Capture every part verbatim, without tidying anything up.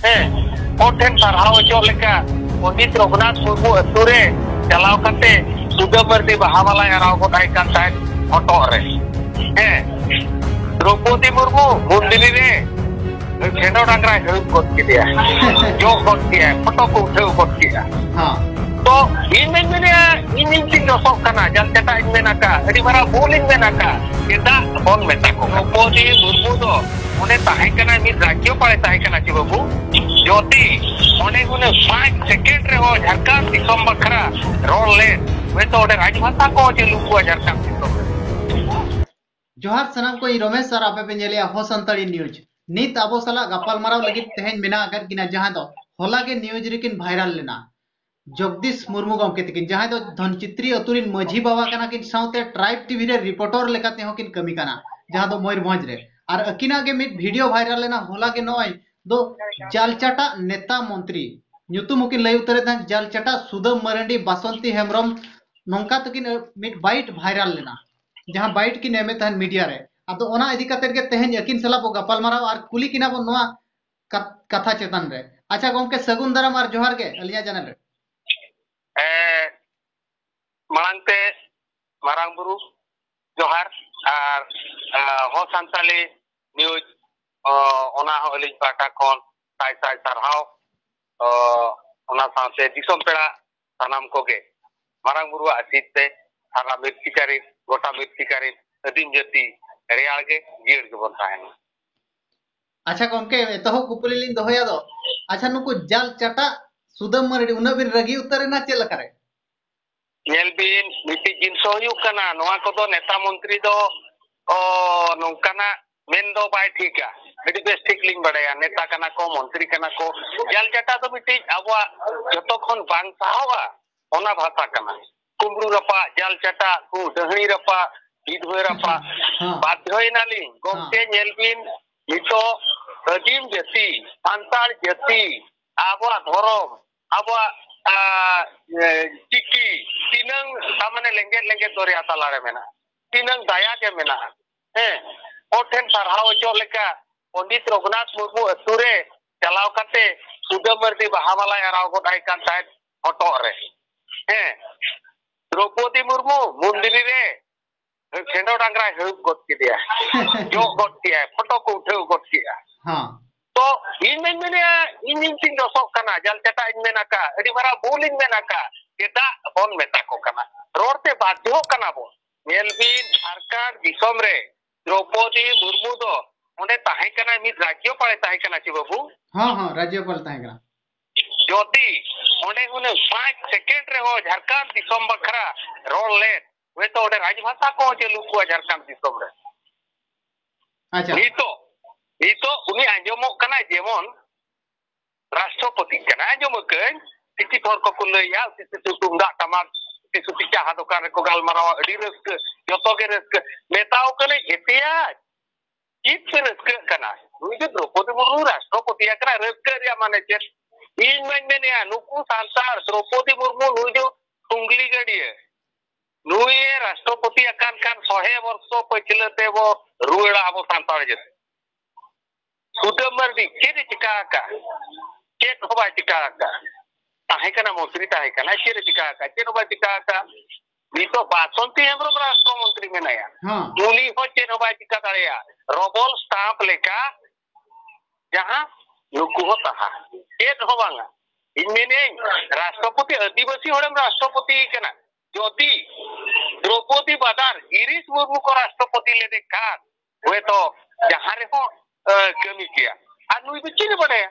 ᱦᱮᱸ, ᱦᱚᱲ ᱴᱷᱮᱱ ᱥᱟᱨᱦᱟᱣ ᱦᱚᱪᱚ ᱞᱮᱠᱟ ᱯᱚᱱᱰᱤᱛ ᱨᱚᱜᱷᱩᱱᱟᱛᱷ ᱢᱩᱨᱢᱩ ᱟᱹᱛᱩ ᱨᱮ ᱪᱟᱞᱟᱣ ᱠᱟᱛᱮ ᱥᱩᱫᱟᱹ ᱢᱟᱹᱨᱰᱤ ᱵᱟᱦᱟ ᱢᱟᱞᱟᱭ ᱟᱨᱟᱣ ᱜᱚᱫ ᱟᱭ ᱠᱟᱱ ᱛᱟᱦᱮᱸᱫ ᱦᱚᱴᱚᱜ ᱨᱮ᱾ ᱦᱮᱸ, ᱫᱨᱚᱣᱯᱚᱫᱤ ᱢᱩᱨᱢᱩ ᱢᱚᱱᱫᱤᱨ ᱨᱮ ᱠᱷᱮᱸᱰᱚ ᱰᱟᱝᱨᱟᱭ ᱦᱟᱹᱨᱩᱵ ᱜᱚᱫ ᱠᱮᱫᱮᱭᱟ, ᱡᱚᱜ ᱜᱚᱫ ᱠᱮᱫᱮᱭᱟ, ᱯᱷᱳᱴᱳ ᱠᱚ ᱩᱴᱷᱟᱹᱣ ᱜᱚᱫ ᱠᱮᱫᱟ᱾ ᱦᱮᱸ᱾ ᱛᱚ ᱤᱧ ᱢᱮᱱ ᱢᱮᱱᱮᱫᱼᱟ, ᱤᱧ ᱤᱧ ᱛᱤᱧ ᱫᱚᱥᱚᱜ ᱠᱟᱱᱟ, ᱡᱟᱞ ᱪᱟᱴᱟᱜ ᱤᱧ ᱢᱮᱱ ᱟᱠᱟᱫ, ᱟᱹᱰᱤ ᱢᱟᱨᱟᱝ ᱵᱷᱩᱞ ᱤᱧ ᱢᱮᱱ ᱟᱠᱟᱫ᱾ ᱪᱮᱫᱟᱜ ᱵᱚᱱ ᱢᱮᱛᱟ ᱠᱚ? ᱫᱨᱚᱣᱯᱚᱫᱤ ᱢᱩᱨᱢᱩ ᱫᱚ ᱚᱸᱰᱮ ᱛᱟᱦᱮᱸ ᱠᱟᱱᱟ, ᱢᱤᱫ ᱨᱟᱡᱽᱡᱚᱯᱟᱲᱮ ᱛᱟᱦᱮᱸ ᱠᱟᱱᱟ ᱪᱮ ᱵᱟᱹᱵᱩ? ᱡᱚᱫᱤ ᱚᱸᱰᱮ ᱩᱱᱤ ᱯᱟᱸᱪ ᱥᱮᱠᱮᱱᱰ ᱨᱮᱦᱚᱸ ᱡᱷᱟᱲᱠᱷᱚᱸᱰ ᱫᱤᱥᱚᱢ ᱵᱟᱠᱷᱨᱟ ᱨᱚᱲ ᱞᱮᱫ, ᱦᱚᱭᱛᱚ ᱚᱸᱰᱮ ᱨᱟᱡᱽᱵᱷᱟᱥᱟ ᱠᱚ ᱪᱟᱹᱞᱩ ᱠᱚᱣᱟ ᱡᱷᱟᱲᱠᱷᱚᱸᱰ ᱫᱤᱥᱚᱢ ᱨᱮ᱾ ᱡᱚᱦᱟᱨ ᱥᱟᱱᱟᱢ ᱠᱚ, ᱤᱧ ᱨᱚᱢᱮᱥ ᱟᱨ ᱟᱯᱮ ᱯᱮ ᱧᱮᱞᱮᱜᱼᱟ ᱦᱚ ᱥᱟᱱᱛᱟᱲᱤ ᱱᱤᱭᱩᱡᱽ᱾ ᱱᱤᱛ ᱟᱵᱚ ᱥᱟᱞᱟᱜ ᱜᱟᱯᱟᱞᱢᱟᱨᱟᱣ ᱞᱟᱹᱜᱤᱫ ᱛᱮᱦᱮᱧ ᱢᱮᱱᱟᱜ ᱟᱠᱟᱫ ᱠᱤᱱᱟ, ᱡᱟᱦᱟᱸ ᱫᱚ ᱦᱚᱞᱟ ᱜᱮ ᱱᱤᱭᱩᱡᱽ ᱨᱮᱠᱤᱱ ᱵᱷᱟᱭᱨᱟᱞ ᱞᱮᱱᱟ, ᱡᱚᱜᱽᱫᱤᱥ ᱢᱩᱨᱢᱩ ᱜᱚᱢᱠᱮ ᱛᱟᱹᱠᱤᱱ, ᱡᱟᱦᱟᱸᱭ ᱫᱚ ᱫᱷᱚᱱᱪᱤᱛᱨᱤ ᱟᱹᱛᱩ ᱨᱤᱱ ᱢᱟᱹᱡᱷᱤ ᱵᱟᱵᱟ ᱠᱟᱱᱟ ᱠᱤᱱ, ᱥᱟᱶᱛᱮ ᱴᱨᱟᱭᱤᱵᱽ ᱴᱤᱵᱷᱤ ᱨᱮ ᱨᱤᱯᱳᱨᱴᱚᱨ ᱞᱮᱠᱟ ᱛᱮᱦᱚᱸ ᱠᱤᱱ ᱠᱟᱹᱢᱤ ᱠᱟᱱᱟ, ᱡᱟᱦᱟᱸ ᱫᱚ ᱢᱚᱭᱩᱨᱵᱷᱚᱸᱡᱽ ᱨᱮ᱾ ᱟᱨ ᱟᱹᱠᱤᱱᱟᱜ ᱜᱮ ᱢᱤᱫ ᱵᱷᱤᱰᱤᱭᱳ ᱵᱷᱟᱭᱨᱟᱞ ᱞᱮᱱᱟ ᱦᱚᱞᱟ ᱜᱮ, ᱱᱚᱜᱼᱚᱭ ᱫᱚ ᱡᱟᱞᱪᱟᱴᱟ ᱱᱮᱛᱟ ᱢᱚᱱᱛᱨᱤ ᱧᱩᱛᱩᱢ ᱦᱚᱸᱠᱤᱱ ᱞᱟᱹᱭ ᱩᱛᱟᱹᱨᱮᱫ ᱛᱟᱦᱮᱸᱫ, ᱡᱟᱞᱪᱟᱴᱟ ᱥᱩᱫᱟᱹᱢ ᱢᱟᱨᱟᱱᱰᱤ, ᱵᱟᱥᱚᱱᱛᱤ ᱦᱮᱢᱵᱨᱚᱢ, ᱱᱚᱝᱠᱟ ᱛᱟᱹᱠᱤᱱ ᱢᱤᱫ ᱵᱟᱭᱤᱴ ᱵᱷᱟᱭᱨᱟᱞ ᱞᱮᱱᱟ, ᱡᱟᱦᱟᱸ ᱵᱟᱭᱤᱴ ᱠᱤᱱ ᱮᱢᱮᱫ ᱛᱟᱦᱮᱸᱫ ᱢᱤᱰᱤᱭᱟ ᱨᱮ᱾ ᱟᱫᱚ ᱚᱱᱟ ᱤᱫᱤ ᱠᱟᱛᱮᱫ ᱜᱮ ᱛᱮᱦᱮᱧ ᱟᱹᱠᱤᱱ ᱥᱟᱞᱟᱜ ᱵᱚ ᱜᱟᱯᱟᱞᱢᱟᱨᱟᱣ ᱟᱨ ᱠᱩᱞᱤ ᱠᱤᱱᱟ ᱵᱚᱱ ᱱᱚᱣᱟ ᱠᱟᱛ-, ᱠᱟᱛᱷᱟ ᱪᱮᱛᱟᱱ ᱨᱮ᱾ ᱟᱪᱪᱷᱟ ᱜᱚᱢᱠᱮ, ᱥᱟᱹᱜᱩᱱ ᱫᱟᱨᱟᱢ ᱟᱨ ᱡᱚᱦᱟᱨ ᱜᱮ ᱟᱹᱞᱤᱧᱟᱜ ᱪᱮᱱᱮᱞ ᱨᱮ᱾ ᱮ, ᱢᱟᱲᱟᱝ ᱛᱮ ᱢᱟᱨᱟᱝ ᱵᱩᱨᱩ ᱡᱚᱦᱟᱨ ᱟᱨ, ᱟ, ᱦᱚ ᱥᱟᱱᱛᱟᱞᱤ ᱱᱤᱭᱩᱡᱽ, ᱚ, ᱚᱱᱟ ᱦᱚᱸ ᱟᱹᱞᱤᱧ ᱯᱟᱦᱴᱟ ᱠᱷᱚᱱ ᱥᱟᱭ ᱥᱟᱭ ᱥᱟᱨᱦᱟᱣ᱾ ᱚ, ᱚᱱᱟ ᱥᱟᱶᱛᱮ ᱫᱤᱥᱚᱢ ᱯᱮᱲᱟ ᱥᱟᱱᱟᱢ ᱠᱚᱜᱮ ᱢᱟᱨᱟᱝ ᱵᱩᱨᱩᱣᱟᱜ ᱟᱥᱤᱥ ᱛᱮ ᱥᱟᱨᱟ ᱢᱤᱨᱛᱷᱤᱠᱟ ᱨᱤᱱ, ᱜᱚᱴᱟ ᱢᱤᱨᱛᱷᱤᱠᱟ ᱨᱤᱱ ᱟᱹᱫᱤᱢ ᱡᱟᱹᱛᱤ ᱨᱮᱭᱟᱲ ᱜᱮ ᱡᱤᱭᱟᱹᱲ ᱜᱮᱵᱚᱱ ᱛᱟᱦᱮᱱ ᱢᱟ᱾ ᱟᱪᱪᱷᱟ ᱜᱚᱢᱠᱮ, ᱮᱛᱚᱦᱚᱵ ᱠᱩᱠᱞᱤ ᱞᱤᱧ ᱫᱚᱦᱚᱭᱟ ᱫᱚ, ᱟᱪᱪᱷᱟ, ᱱᱩᱠᱩ ᱡᱟᱞ ᱪᱟᱴᱟᱜ ᱥᱩᱫᱟᱹᱢ ᱢᱟᱹᱨᱰᱤ ᱩᱱᱟᱹᱜ ᱵᱤᱱ ᱨᱟᱹᱜᱤ ᱩᱛᱟᱹᱨ ᱮᱱᱟ ᱪᱮᱫ ᱞᱮᱠᱟᱨᱮ? ᱧᱮᱞ ᱵᱤᱱ, ᱢᱤᱫᱴᱤᱡ ᱡᱤᱱᱤᱥ ᱦᱩᱭᱩᱜ ᱠᱟᱱᱟ, ᱱᱚᱣᱟ ᱠᱚᱫᱚ ᱱᱮᱛᱟ ᱢᱚᱱᱛᱨᱤ ᱫᱚ, ᱚ, ᱱᱚᱝᱠᱟᱱᱟᱜ ᱢᱮᱱ ᱫᱚ ᱵᱟᱭ ᱴᱷᱤᱠᱟ᱾ ᱟᱹᱰᱤ ᱵᱮᱥ ᱴᱷᱤᱠ ᱞᱤᱧ ᱵᱟᱲᱟᱭᱟ, ᱱᱮᱛᱟ ᱠᱟᱱᱟ ᱠᱚ, ᱢᱚᱱᱛᱨᱤ ᱠᱟᱱᱟ ᱠᱚ᱾ ᱡᱟᱞ ᱪᱟᱴᱟ ᱫᱚ ᱢᱤᱫᱴᱤᱡ ᱟᱵᱚᱣᱟᱜ ᱡᱚᱛᱚ ᱠᱷᱚᱱ ᱵᱟᱝ ᱥᱟᱦᱟᱣᱟ, ᱚᱱᱟ ᱵᱷᱟᱥᱟ ᱠᱟᱱᱟ᱾ ᱠᱩᱢᱵᱽᱲᱩ ᱨᱟᱯᱟᱜ, ᱡᱟᱞ ᱪᱟᱴᱟ, ᱠᱚ ᱰᱟᱹᱦᱲᱤ ᱨᱟᱯᱟᱜ, ᱵᱤᱫᱷᱣᱟᱹ ᱨᱟᱯᱟᱜ, ᱦᱮᱸ᱾ ᱵᱟᱫᱽᱫᱷᱚᱭᱮᱱᱟᱞᱤᱧ᱾ ᱜᱚᱢᱠᱮ, ᱦᱮᱸ᱾ ᱧᱮᱞ ᱵᱤᱱ, ᱱᱤᱛᱚᱜ ᱟᱹᱫᱤᱢ ᱡᱟᱹᱛᱤ, ᱥᱟᱱᱛᱟᱲ ᱡᱟᱹᱛᱤ, ᱟᱵᱚᱣᱟᱜ ᱫᱷᱚᱨᱚᱢ, ᱟᱵᱚᱣᱟᱜ, ᱟ, ᱮ, ᱪᱤᱠᱤ ᱛᱤᱱᱟᱹᱝ, ᱛᱟᱨ ᱢᱟᱱᱮ, ᱞᱮᱸᱜᱮᱫ ᱞᱮᱸᱜᱮᱫ ᱫᱚᱨᱭᱟ ᱛᱟᱞᱟᱨᱮ ᱢᱮᱱᱟᱜᱼᱟ, ᱛᱤᱱᱟᱹᱝ ᱫᱟᱭᱟ ᱜᱮ ᱢᱮᱱᱟᱜᱼᱟ᱾ ᱦᱮᱸ, ᱦᱚᱲ ᱴᱷᱮᱱ ᱥᱟᱨᱦᱟᱣ ᱦᱚᱪᱚ ᱞᱮᱠᱟ ᱯᱚᱱᱰᱤᱛ ᱨᱚᱜᱷᱩᱱᱟᱛᱷ ᱢᱩᱨᱢᱩ ᱟᱹᱛᱩ ᱨᱮ ᱪᱟᱞᱟᱣ ᱠᱟᱛᱮ ᱥᱩᱫᱟᱹ ᱢᱟᱹᱨᱰᱤ ᱵᱟᱦᱟ ᱢᱟᱞᱟᱭ ᱟᱨᱟᱣ ᱜᱚᱫ ᱟᱭ ᱠᱟᱱ ᱛᱟᱦᱮᱸᱫ ᱦᱚᱴᱚᱜ ᱨᱮ᱾ ᱦᱮᱸ, ᱫᱨᱚᱯᱚᱫᱤ ᱢᱩᱨᱢᱩ ᱢᱚᱱᱫᱤᱨᱤ ᱨᱮ ᱠᱷᱮᱸᱰᱚ ᱰᱟᱝᱨᱟᱭ ᱦᱟᱹᱵ ᱜᱚᱫ ᱠᱮᱫᱮᱭᱟ, ᱡᱚᱜ ᱜᱚᱫ ᱠᱮᱫᱟᱭ, ᱯᱷᱳᱴᱳ ᱠᱚ ᱩᱴᱷᱟᱹᱣ ᱜᱚᱫ ᱠᱮᱫᱟ᱾ ᱦᱮᱸ᱾ ᱛᱚ ᱤᱧ ᱢᱟᱧ ᱢᱮᱱᱮᱫᱼᱟ, ᱤᱧ ᱤᱧ ᱛᱤᱧ ᱫᱚᱥᱚᱜ ᱠᱟᱱᱟ, ᱡᱟᱞᱪᱟᱴᱟᱜ ᱤᱧ ᱢᱮᱱ ᱟᱠᱟᱫ, ᱟᱹᱰᱤ ᱢᱟᱨᱟᱝ ᱵᱷᱩᱞ ᱤᱧ ᱢᱮᱱ ᱟᱠᱟᱫ, ᱪᱮᱫᱟᱜ ᱵᱚᱱ ᱢᱮᱛᱟ ᱠᱚ ᱠᱟᱱᱟ? ᱨᱚᱲ ᱛᱮ ᱵᱟᱫᱽᱫᱷᱚᱜ ᱠᱟᱱᱟ ᱵᱚᱱ᱾ ᱧᱮᱞ ᱵᱤᱱ, ᱡᱷᱟᱲᱠᱷᱚᱸᱰ ᱫᱤᱥᱚᱢ ᱨᱮ ᱫᱨᱚᱯᱚᱫᱤ ᱢᱩᱨᱢᱩ ᱫᱚ ᱚᱸᱰᱮ ᱛᱟᱦᱮᱸ ᱠᱟᱱᱟᱭ, ᱢᱤᱫ ᱨᱟᱡᱽᱡᱚᱯᱟᱲᱮ ᱛᱟᱦᱮᱸ ᱠᱟᱱᱟ ᱪᱮ ᱵᱟᱹᱵᱩ? ᱦᱚᱸ, ᱦᱚᱸ, ᱨᱟᱡᱽᱡᱚᱯᱟᱞ ᱛᱟᱦᱮᱸ ᱠᱟᱱᱟ᱾ ᱡᱚᱫᱤ ᱚᱸᱰᱮ ᱦᱩᱱᱟᱹᱝ ᱯᱟᱸᱪ ᱥᱮᱠᱮᱱᱰ ᱨᱮᱦᱚᱸ ᱡᱷᱟᱲᱠᱷᱚᱸᱰ ᱫᱤᱥᱚᱢ ᱵᱟᱠᱷᱨᱟ ᱨᱚᱲ ᱞᱮᱫ, ᱦᱚᱭᱛᱚ ᱚᱸᱰᱮ ᱨᱟᱡᱽᱵᱷᱟᱥᱟ ᱠᱚᱦᱚᱸ ᱪᱟᱹᱞᱩ ᱠᱚᱜᱼᱟ ᱡᱷᱟᱲᱠᱷᱚᱸᱰ ᱫᱤᱥᱚᱢ ᱨᱮ᱾ ᱟᱪᱪᱷᱟ᱾ ᱱᱤᱛᱚᱜ, ᱱᱤᱛᱚᱜ ᱩᱱᱤ ᱟᱸᱡᱚᱢᱚᱜ ᱠᱟᱱᱟᱭ ᱡᱮᱢᱚᱱ ᱨᱟᱥᱴᱨᱚᱯᱚᱛᱤ ᱠᱟᱱᱟᱭ, ᱟᱸᱡᱚᱢ ᱟᱠᱟᱹᱧ, ᱥᱤᱠᱷᱤᱛ ᱦᱚᱲ ᱠᱚᱠᱚ ᱞᱟᱹᱭᱟ, ᱥᱤᱥᱤ ᱛᱩᱢᱫᱟᱜ ᱴᱟᱢᱟᱠ, ᱥᱤᱥᱤ ᱪᱟᱦᱟ ᱫᱚᱠᱟᱱ ᱨᱮᱠᱚ ᱜᱟᱞᱢᱟᱨᱟᱣᱟ, ᱟᱹᱰᱤ ᱨᱟᱹᱥᱠᱟᱹ, ᱡᱚᱛᱚ ᱜᱮ ᱨᱟᱹᱥᱠᱟᱹ᱾ ᱢᱮᱛᱟᱣ ᱠᱟᱹᱱᱟᱹᱧ, ᱮᱛᱮᱭᱟ, ᱪᱮᱫ ᱯᱮ ᱨᱟᱹᱥᱠᱟᱹᱜ ᱠᱟᱱᱟ? ᱱᱩᱭ ᱫᱚ ᱫᱨᱚᱯᱚᱫᱤ ᱢᱩᱨᱢᱩ ᱨᱟᱥᱴᱨᱚᱯᱚᱛᱤ ᱟᱠᱟᱱᱟ, ᱨᱟᱹᱥᱠᱟᱹ ᱨᱮᱭᱟᱜ ᱢᱟᱱᱮ ᱪᱮᱫ? ᱤᱧ ᱢᱟᱧ ᱢᱮᱱᱮᱜᱼᱟ, ᱱᱩᱠᱩ ᱥᱟᱱᱛᱟᱲ, ᱫᱨᱚᱯᱚᱫᱤ ᱢᱩᱨᱢᱩ ᱱᱩᱭ ᱫᱚ ᱥᱩᱝᱜᱽᱞᱤ ᱜᱟᱹᱰᱤᱭᱟᱹ, ᱱᱩᱭ ᱮ ᱨᱟᱥᱴᱨᱚᱯᱚᱛᱤ ᱟᱠᱟᱱ ᱠᱷᱟᱱ ᱥᱚᱦᱮ ᱵᱚᱨᱥᱚ ᱯᱟᱹᱪᱷᱞᱟᱹ ᱛᱮ ᱵᱚ ᱨᱩᱣᱟᱹᱲᱟ ᱟᱵᱚ ᱥᱟᱱᱛᱟᱲ ᱡᱟᱹᱛᱤ᱾ ᱥᱩᱫᱟᱹ ᱢᱟᱹᱨᱰᱤ ᱪᱮᱫ ᱮ ᱪᱤᱠᱟ ᱟᱠᱟᱫ? ᱪᱮᱫ ᱦᱚᱸ ᱵᱟᱭ ᱪᱤᱠᱟ ᱟᱠᱟᱫ᱾ ᱛᱟᱦᱮᱸ ᱠᱟᱱᱟ, ᱢᱚᱱᱛᱨᱤ ᱛᱟᱦᱮᱸ ᱠᱟᱱᱟ, ᱪᱮᱫ ᱮ ᱪᱤᱠᱟ ᱟᱠᱟᱫ? ᱪᱮᱫ ᱦᱚᱸ ᱵᱟᱭ ᱪᱤᱠᱟ ᱟᱠᱟᱫ᱾ ᱱᱤᱛᱚᱜ ᱵᱟᱥᱚᱱᱛᱤ ᱦᱮᱢᱵᱨᱚᱢ ᱨᱟᱥᱴᱨᱚ ᱢᱚᱱᱛᱨᱤ ᱢᱮᱱᱟᱭᱟ, ᱦᱮᱸ᱾ ᱩᱱᱤ ᱦᱚᱸ ᱪᱮᱫ ᱦᱚᱸ ᱵᱟᱭ ᱪᱤᱠᱟ ᱫᱟᱲᱮᱭᱟᱜᱼᱟ᱾ ᱨᱚᱵᱚᱞ ᱥᱴᱟᱢᱯ ᱞᱮᱠᱟ ᱡᱟᱦᱟᱸ ᱱᱩᱠᱩ ᱦᱚᱸ ᱛᱟᱦᱟᱸ, ᱪᱮᱫ ᱦᱚᱸ ᱵᱟᱝᱟ᱾ ᱤᱧ ᱢᱮᱱᱟᱹᱧ, ᱨᱟᱥᱴᱨᱚᱯᱚᱛᱤ, ᱟᱹᱫᱤᱵᱟᱹᱥᱤ ᱦᱚᱲᱮᱢ ᱨᱟᱥᱴᱨᱚᱯᱚᱛᱤ ᱠᱟᱱᱟ, ᱡᱚᱫᱤ ᱫᱨᱚᱯᱚᱫᱤ ᱵᱟᱫᱟᱞ ᱜᱤᱨᱤᱥ ᱢᱩᱨᱢᱩ ᱠᱚ ᱨᱟᱥᱴᱨᱚᱯᱚᱛᱤ ᱞᱮᱫᱮ ᱠᱷᱟᱱ ᱦᱚᱭᱛᱚ ᱡᱟᱦᱟᱸ ᱨᱮᱦᱚᱸ, ᱮ, ᱠᱟᱹᱢᱤ ᱠᱮᱭᱟ᱾ ᱟᱨ ᱱᱩᱭ ᱫᱚ ᱪᱮᱫ ᱮ ᱵᱟᱰᱟᱭᱟ?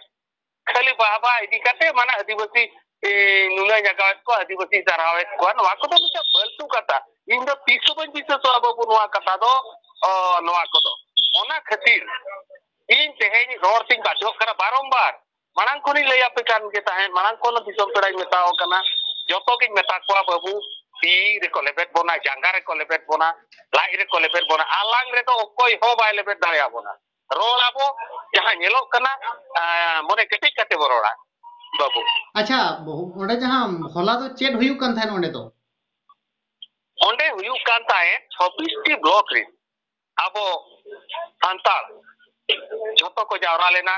ᱠᱷᱟᱹᱞᱤ ᱵᱟᱦᱟ ᱵᱟᱦᱟ ᱤᱫᱤ ᱠᱟᱛᱮ ᱢᱟᱱᱮ ᱟᱹᱫᱤᱵᱟᱹᱥᱤ, ᱮ, ᱱᱩᱱᱟᱹᱜ ᱡᱟᱭᱜᱟ ᱠᱚ ᱟᱹᱫᱤᱵᱟᱹᱥᱤ ᱥᱟᱨᱦᱟᱣᱮᱫ ᱠᱚᱣᱟ, ᱱᱚᱣᱟ ᱠᱚᱫᱚ ᱢᱤᱫᱴᱟᱝ ᱯᱷᱟᱹᱞᱛᱩ ᱠᱟᱛᱷᱟ᱾ ᱤᱧ ᱫᱚ ᱛᱤᱥ ᱦᱚᱸ ᱵᱟᱹᱧ ᱵᱤᱥᱣᱟᱹᱥᱚᱜᱼᱟ ᱵᱟᱹᱵᱩ ᱱᱚᱣᱟ ᱠᱟᱛᱷᱟ ᱫᱚ, ᱚ, ᱱᱚᱣᱟ ᱠᱚᱫᱚ᱾ ᱚᱱᱟ ᱠᱷᱟᱹᱛᱤᱨ ᱤᱧ ᱛᱮᱦᱮᱧ ᱨᱚᱲ ᱛᱤᱧ ᱵᱟᱫᱽᱫᱷᱚᱜ ᱠᱟᱱᱟ ᱵᱟᱨᱚᱢᱵᱟᱨ᱾ ᱢᱟᱲᱟᱝ ᱠᱷᱚᱱᱤᱧ ᱞᱟᱹᱭ ᱟᱯᱮ ᱠᱟᱱ ᱜᱮ ᱛᱟᱦᱮᱸᱫ, ᱢᱟᱲᱟᱝ ᱠᱷᱚᱱ ᱫᱤᱥᱚᱢ ᱯᱮᱲᱟᱧ ᱢᱮᱛᱟᱣ ᱠᱟᱱᱟ, ᱡᱚᱛᱚ ᱜᱤᱧ ᱢᱮᱛᱟ ᱠᱚᱣᱟ, ᱵᱟᱹᱵᱩ, ᱛᱤ ᱨᱮᱠᱚ ᱞᱮᱵᱮᱫ ᱵᱚᱱᱟ, ᱡᱟᱸᱜᱟ ᱨᱮᱠᱚ ᱞᱮᱵᱮᱫ ᱵᱚᱱᱟ, ᱞᱟᱡ ᱨᱮᱠᱚ ᱞᱮᱵᱮᱫ ᱵᱚᱱᱟ, ᱟᱞᱟᱝ ᱨᱮᱫᱚ ᱚᱠᱚᱭ ᱦᱚᱸ ᱵᱟᱭ ᱞᱮᱵᱮᱫ ᱫᱟᱲᱮᱭᱟᱵᱚᱱᱟ᱾ ᱨᱚᱲ ᱟᱵᱚ ᱡᱟᱦᱟᱸ ᱧᱮᱞᱚᱜ ᱠᱟᱱᱟ, ᱟᱸ, ᱢᱚᱱᱮ ᱠᱮᱴᱮᱡ ᱠᱟᱛᱮ ᱵᱚ ᱨᱚᱲᱟ, ᱵᱟᱹᱵᱩ᱾ ᱟᱪᱪᱷᱟ, ᱵᱚᱦᱩ-, ᱚᱸᱰᱮ ᱡᱟᱦᱟᱸ ᱦᱚᱞᱟ ᱫᱚ ᱪᱮᱫ ᱦᱩᱭᱩᱜ ᱠᱟᱱ ᱛᱟᱦᱮᱸᱫ ᱚᱸᱰᱮ ᱫᱚ? ᱚᱸᱰᱮ ᱦᱩᱭᱩᱜ ᱠᱟᱱ ᱛᱟᱦᱮᱸᱫ ᱪᱷᱚᱵᱵᱤᱥ ᱴᱤ ᱵᱞᱚᱠ ᱨᱮ ᱟᱵᱚ ᱥᱟᱱᱛᱟᱲ ᱡᱷᱚᱛᱚ ᱠᱚ ᱡᱟᱣᱨᱟ ᱞᱮᱱᱟ᱾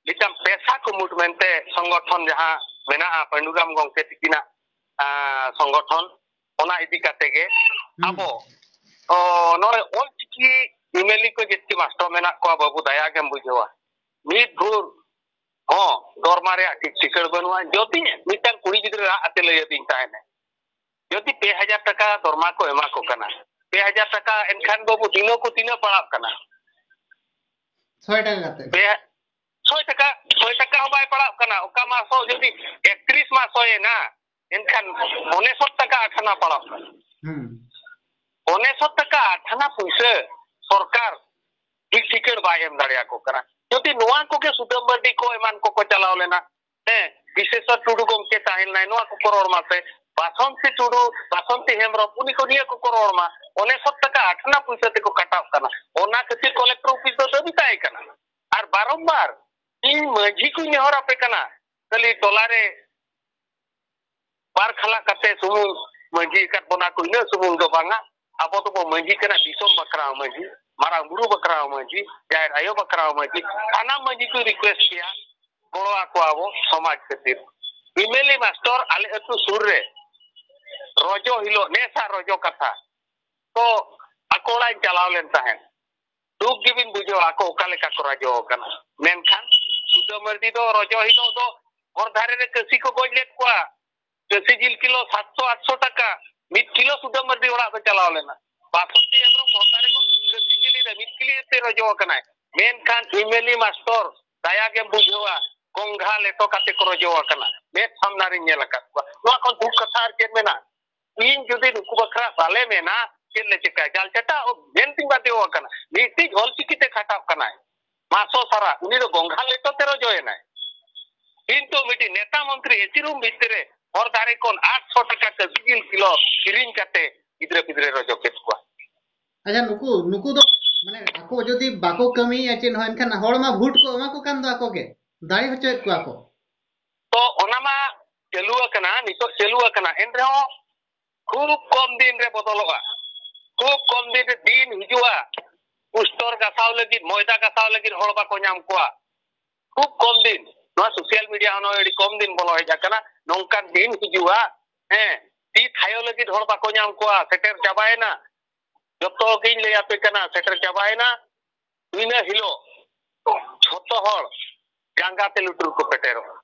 ᱢᱤᱫᱴᱟᱝ ᱯᱮᱥᱟ ᱠᱩᱢᱩᱴ ᱢᱮᱱᱛᱮ ᱥᱚᱝᱜᱚᱴᱷᱚᱱ ᱡᱟᱦᱟᱸ ᱢᱮᱱᱟᱜᱼᱟ ᱯᱟᱹᱰᱩᱨᱟᱢ ᱜᱚᱢᱠᱮ ᱛᱤᱠᱤᱱᱟᱜ, ᱟᱸ, ᱥᱚᱝᱜᱚᱴᱷᱚᱱ, ᱚᱱᱟ ᱤᱫᱤ ᱠᱟᱛᱮ ᱜᱮ ᱦᱩᱸ᱾ ᱟᱵᱚ, ᱚ, ᱱᱚᱰᱮ ᱚᱞᱪᱤᱠᱤ ᱮᱢᱮᱞᱤ ᱠᱚ ᱡᱟᱹᱥᱛᱤ ᱢᱟᱥᱴᱟᱨ ᱢᱮᱱᱟᱜ ᱠᱚᱣᱟ, ᱵᱟᱹᱵᱩ, ᱫᱟᱭᱟ ᱜᱮᱢ ᱵᱩᱡᱷᱟᱹᱣᱟ᱾ ᱢᱤᱫ ᱵᱷᱳᱨ ᱦᱚᱸ ᱫᱚᱨᱢᱟ ᱨᱮᱭᱟᱜ ᱴᱷᱤᱠ ᱴᱷᱤᱠᱟᱹᱲ ᱵᱟᱹᱱᱩᱜᱼᱟ᱾ ᱡᱩᱫᱤ ᱢᱤᱫᱴᱟᱝ ᱠᱩᱲᱤ ᱜᱤᱫᱽᱨᱟᱹ ᱨᱟᱜ ᱟᱛᱮ ᱞᱟᱹᱭ ᱟᱹᱫᱤᱧ ᱛᱟᱦᱮᱱᱟ, ᱡᱩᱫᱤ ᱯᱮ ᱦᱟᱡᱟᱨ ᱴᱟᱠᱟ ᱫᱚᱨᱢᱟ ᱠᱚ ᱮᱢᱟ ᱠᱚ ᱠᱟᱱᱟ, ᱯᱮ ᱦᱟᱡᱟᱨ ᱴᱟᱠᱟ, ᱮᱱᱠᱷᱟᱱ ᱵᱟᱹᱵᱩ ᱫᱤᱱᱟᱹ ᱠᱚ ᱛᱤᱱᱟᱹᱜ ᱯᱟᱲᱟᱜ ᱠᱟᱱᱟ? ᱥᱚᱭ ᱴᱟᱠᱟ ᱠᱟᱛᱮ᱾ ᱯᱮ, ᱥᱚᱭ ᱴᱟᱠᱟ, ᱥᱚᱭ ᱴᱟᱠᱟ ᱦᱚᱸ ᱵᱟᱭ ᱯᱟᱲᱟᱜ ᱠᱟᱱᱟ᱾ ᱚᱠᱟ ᱢᱟᱥ ᱦᱚᱸ ᱡᱩᱫᱤ ᱮᱠᱛᱨᱤᱥ ᱢᱟᱥ ᱦᱩᱭᱮᱱᱟ, ᱮᱱᱠᱷᱟᱱ ᱚᱱᱮᱥᱚ ᱴᱟᱠᱟ ᱟᱴᱷᱟᱱᱟ ᱯᱟᱲᱟᱜ ᱠᱟᱱᱟ᱾ ᱦᱩᱸ᱾ ᱚᱱᱮᱥᱚ ᱴᱟᱠᱟ ᱟᱴᱷᱟᱱᱟ ᱯᱩᱭᱥᱟᱹ ᱥᱚᱨᱠᱟᱨ ᱴᱷᱤᱠ ᱴᱷᱤᱠᱟᱹᱲ ᱵᱟᱭ ᱮᱢ ᱫᱟᱲᱮᱭᱟᱠᱚ ᱠᱟᱱᱟ᱾ ᱡᱩᱫᱤ ᱱᱚᱣᱟ ᱠᱚᱜᱮ ᱥᱩᱫᱟᱹᱢ ᱢᱟᱨᱰᱤ ᱠᱚ ᱮᱢᱟᱱ ᱠᱚᱠᱚ ᱪᱟᱞᱟᱣ ᱞᱮᱱᱟ, ᱦᱮᱸ, ᱵᱤᱥᱮᱥᱚᱨ ᱴᱩᱰᱩ ᱜᱚᱢᱠᱮ ᱛᱟᱦᱮᱸ ᱞᱮᱱᱟᱭ, ᱱᱚᱣᱟ ᱠᱚᱠᱚ ᱨᱚᱲ ᱢᱟᱥᱮ, ᱵᱟᱥᱚᱱᱛᱤ ᱴᱩᱰᱩ, ᱵᱟᱥᱚᱱᱛᱤ ᱦᱮᱢᱵᱨᱚᱢ, ᱩᱱᱤ ᱠᱚ ᱱᱤᱭᱟᱹ ᱠᱚᱠᱚ ᱨᱚᱲ ᱢᱟ᱾ ᱚᱱᱮᱥᱚ ᱴᱟᱠᱟ ᱟᱴᱷᱟᱱᱟ ᱯᱩᱭᱥᱟᱹ ᱛᱮᱠᱚ ᱠᱟᱴᱟᱣ ᱠᱟᱱᱟ, ᱚᱱᱟ ᱠᱷᱟᱹᱛᱤᱨ ᱠᱚᱞᱮᱠᱴᱚᱨ ᱚᱯᱷᱤᱥ ᱫᱚ ᱫᱟᱹᱵᱤ ᱛᱟᱦᱮᱸ ᱠᱟᱱᱟ᱾ ᱟᱨ ᱵᱟᱨᱚᱢᱵᱟᱨ ᱤᱧ ᱢᱟᱹᱡᱷᱤ ᱠᱚᱧ ᱱᱮᱦᱚᱨ ᱟᱯᱮ ᱠᱟᱱᱟ, ᱠᱷᱟᱹᱞᱤ ᱴᱚᱞᱟ ᱨᱮ ᱵᱟᱨ ᱠᱷᱟᱞᱟᱜ ᱠᱟᱛᱮ ᱥᱩᱢᱩᱝ ᱢᱟᱹᱡᱷᱤ ᱟᱠᱟᱫ ᱵᱚᱱᱟ ᱠᱚ, ᱤᱱᱟᱹ ᱥᱩᱢᱩᱝ ᱫᱚ ᱵᱟᱝᱟ᱾ ᱟᱵᱚ ᱫᱚᱵᱚ ᱢᱟᱹᱡᱷᱤ ᱠᱟᱱᱟ ᱫᱤᱥᱚᱢ ᱵᱟᱠᱷᱨᱟ ᱦᱚᱸ ᱢᱟᱹᱡᱷᱤ, ᱢᱟᱨᱟᱝ ᱵᱩᱨᱩ ᱵᱟᱠᱷᱨᱟ ᱦᱚᱸ ᱢᱟᱹᱡᱷᱤ, ᱡᱟᱦᱮᱨ ᱟᱭᱳ ᱵᱟᱠᱷᱨᱟ ᱦᱚᱸ ᱢᱟᱹᱡᱷᱤ᱾ ᱥᱟᱱᱟᱢ ᱢᱟᱹᱡᱷᱤ ᱠᱚ ᱨᱤᱠᱩᱭᱮᱥᱴ ᱠᱮᱭᱟ, ᱜᱚᱲᱚ ᱟᱠᱚᱣᱟ ᱵᱚ ᱥᱚᱢᱟᱡᱽ ᱠᱷᱟᱹᱛᱤᱨ᱾ ᱮᱢᱮᱞᱤ ᱢᱟᱥᱴᱚᱨ ᱟᱞᱮ ᱟᱹᱛᱩ ᱥᱩᱨ ᱨᱮ ᱨᱚᱡᱚ ᱦᱤᱞᱳᱜ, ᱱᱮᱥᱟᱜ ᱨᱚᱡᱚ ᱠᱟᱛᱷᱟ, ᱛᱚ ᱟᱠᱚ ᱚᱲᱟᱜ ᱤᱧ ᱪᱟᱞᱟᱣ ᱞᱮᱱ ᱛᱟᱦᱮᱸᱫ᱾ ᱫᱩᱠ ᱜᱮᱵᱤᱱ ᱵᱩᱡᱷᱟᱹᱣᱟ ᱟᱠᱚ ᱚᱠᱟ ᱞᱮᱠᱟ ᱠᱚ ᱨᱚᱡᱚ ᱟᱠᱟᱱᱟ᱾ ᱢᱮᱱᱠᱷᱟᱱ ᱥᱩᱫᱟᱹ ᱢᱟᱹᱨᱰᱤ ᱫᱚ ᱨᱚᱡᱚ ᱦᱤᱞᱳᱜ ᱫᱚ ᱦᱚᱨ ᱫᱷᱟᱨᱮ ᱨᱮ ᱠᱟᱹᱥᱤ ᱠᱚ ᱜᱚᱡ ᱞᱮᱫ ᱠᱚᱣᱟ᱾ ᱠᱟᱹᱥᱤ ᱡᱤᱞ ᱠᱤᱞᱳ ᱥᱟᱛᱥᱚ ᱟᱴᱥᱚ ᱴᱟᱠᱟ, ᱢᱤᱫ ᱠᱤᱞᱳ ᱥᱩᱫᱟᱹ ᱢᱟᱹᱨᱰᱤ ᱚᱲᱟᱜ ᱫᱚ ᱪᱟᱞᱟᱣ ᱞᱮᱱᱟ᱾ ᱵᱟᱥᱚᱱᱛᱤ ᱦᱮᱢᱵᱨᱚᱢ ᱦᱚᱨ ᱫᱷᱟᱨᱮ ᱠᱷᱚᱱ ᱠᱟᱹᱥᱤ ᱡᱤᱞ ᱮᱫᱟ, ᱢᱤᱫ ᱠᱤᱞᱳ ᱛᱮ ᱨᱚᱡᱚ ᱟᱠᱟᱱᱟᱭ᱾ ᱢᱮᱱᱠᱷᱟᱱ ᱮᱢᱮᱞᱤ ᱢᱟᱥᱴᱚᱨ ᱫᱟᱭᱟ ᱜᱮᱢ ᱵᱩᱡᱷᱟᱹᱣᱟ, ᱜᱚᱝᱜᱷᱟ ᱞᱮᱴᱚ ᱠᱟᱛᱮ ᱠᱚ ᱨᱚᱡᱚ ᱟᱠᱟᱱᱟ᱾ ᱢᱮᱫ ᱥᱟᱢᱱᱟ ᱨᱤᱧ ᱧᱮᱞ ᱟᱠᱟᱫ ᱠᱚᱣᱟ᱾ ᱱᱚᱣᱟ ᱠᱷᱚᱱ ᱫᱩᱠ ᱠᱟᱛᱷᱟ ᱟᱨ ᱪᱮᱫ ᱢᱮᱱᱟᱜᱼᱟ? ᱤᱧ ᱡᱩᱫᱤ ᱱᱩᱠᱩ ᱵᱟᱠᱷᱨᱟ ᱵᱟᱞᱮ ᱢᱮᱱᱟ, ᱪᱮᱫ ᱞᱮ ᱪᱤᱠᱟᱹᱭᱟ? ᱡᱟᱞ ᱪᱟᱴᱟ ᱢᱮᱱᱛᱤᱧ ᱵᱟᱫᱷᱭᱚ ᱟᱠᱟᱱᱟ᱾ ᱢᱤᱫᱴᱤᱡ ᱚᱞᱪᱤᱠᱤ ᱛᱮ ᱠᱷᱟᱴᱟᱜ ᱠᱟᱱᱟᱭ ᱢᱟᱥᱚ ᱥᱟᱨᱟ, ᱩᱱᱤ ᱫᱚ ᱜᱚᱝᱜᱷᱟ ᱞᱮᱴᱚ ᱛᱮ ᱨᱚᱡᱚᱭᱮᱱᱟᱭ᱾ ᱠᱤᱱᱛᱩ ᱢᱤᱫᱴᱤᱡ ᱱᱮᱛᱟ ᱢᱚᱱᱛᱨᱤ ᱮᱥᱤ ᱨᱩᱢ ᱵᱷᱤᱛᱨᱤ ᱨᱮ ᱦᱚᱨ ᱫᱷᱟᱨᱮ ᱠᱷᱚᱱ ᱟᱴᱥᱚ ᱴᱟᱠᱟ ᱠᱟᱹᱥᱤ ᱡᱤᱞ ᱠᱤᱞᱳ ᱠᱤᱨᱤᱧ ᱠᱟᱛᱮ ᱜᱤᱫᱽᱨᱟᱹ ᱯᱤᱫᱽᱨᱟᱹ ᱨᱚᱡᱚ ᱠᱮᱫ ᱠᱚᱣᱟ᱾ ᱟᱪᱪᱷᱟ, ᱱᱩᱠᱩ, ᱱᱩᱠᱩ ᱫᱚ ᱢᱟᱱᱮ ᱟᱠᱚ ᱡᱩᱫᱤ ᱵᱟᱠᱚ ᱠᱟᱹᱢᱤᱭᱮᱫᱼᱟ ᱪᱮᱫ ᱦᱚᱸ, ᱮᱱᱠᱷᱟᱱ ᱦᱚᱲ ᱢᱟ ᱵᱷᱳᱴ ᱠᱚ ᱮᱢᱟ ᱠᱚ ᱠᱟᱱ ᱫᱚ ᱟᱠᱚ ᱜᱮ, ᱫᱟᱲᱮ ᱦᱚᱪᱚᱭᱮᱫ ᱠᱚᱣᱟ ᱠᱚ᱾ ᱛᱚ ᱚᱱᱟ ᱢᱟ ᱪᱟᱹᱞᱩ ᱟᱠᱟᱱᱟ, ᱱᱤᱛᱚᱜ ᱪᱟᱹᱞᱩ ᱟᱠᱟᱱᱟ, ᱮᱱ ᱨᱮᱦᱚᱸ ᱠᱷᱩᱵ ᱠᱚᱢ ᱫᱤᱱ ᱨᱮ ᱵᱚᱫᱚᱞᱚᱜᱼᱟ᱾ ᱠᱷᱩᱵ ᱠᱚᱢ ᱫᱤᱱ ᱨᱮ ᱫᱤᱱ ᱦᱤᱡᱩᱜᱼᱟ, ᱩᱥᱴᱚᱨ ᱜᱟᱥᱟᱣ ᱞᱟᱹᱜᱤᱫ, ᱢᱚᱭᱫᱟ ᱜᱟᱥᱟᱣ ᱞᱟᱹᱜᱤᱫ ᱦᱚᱲ ᱵᱟᱠᱚ ᱧᱟᱢ ᱠᱚᱣᱟ᱾ ᱠᱷᱩᱵ ᱠᱚᱢ ᱫᱤᱱ, ᱱᱚᱣᱟ social media ᱦᱚᱸ ᱱᱚᱜᱼᱚᱭ ᱟᱹᱰᱤ ᱠᱚᱢ ᱫᱤᱱ ᱵᱚᱞᱚ ᱦᱮᱡ ᱟᱠᱟᱱᱟ, ᱱᱚᱝᱠᱟᱱ ᱫᱤᱱ ᱦᱤᱡᱩᱜᱼᱟ, ᱦᱮᱸ, ᱛᱤ ᱛᱷᱟᱭᱚ ᱞᱟᱹᱜᱤᱫ ᱦᱚᱲ ᱵᱟᱠᱚ ᱧᱟᱢ ᱠᱚᱣᱟ, ᱥᱮᱴᱮᱨ ᱪᱟᱵᱟᱭᱮᱱᱟ᱾ ᱡᱚᱛᱚ ᱜᱤᱧ ᱞᱟᱹᱭ ᱟᱯᱮ ᱠᱟᱱᱟ, ᱥᱮᱴᱮᱨ ᱪᱟᱵᱟᱭᱮᱱᱟ᱾ ᱤᱱᱟᱹ ᱦᱤᱞᱳᱜ ᱡᱷᱚᱛᱚ ᱦᱚᱲ ᱡᱟᱸᱜᱟ ᱛᱮ ᱞᱩᱴᱩᱨ ᱠᱚ ᱯᱮᱴᱮᱨᱚᱜᱼᱟ᱾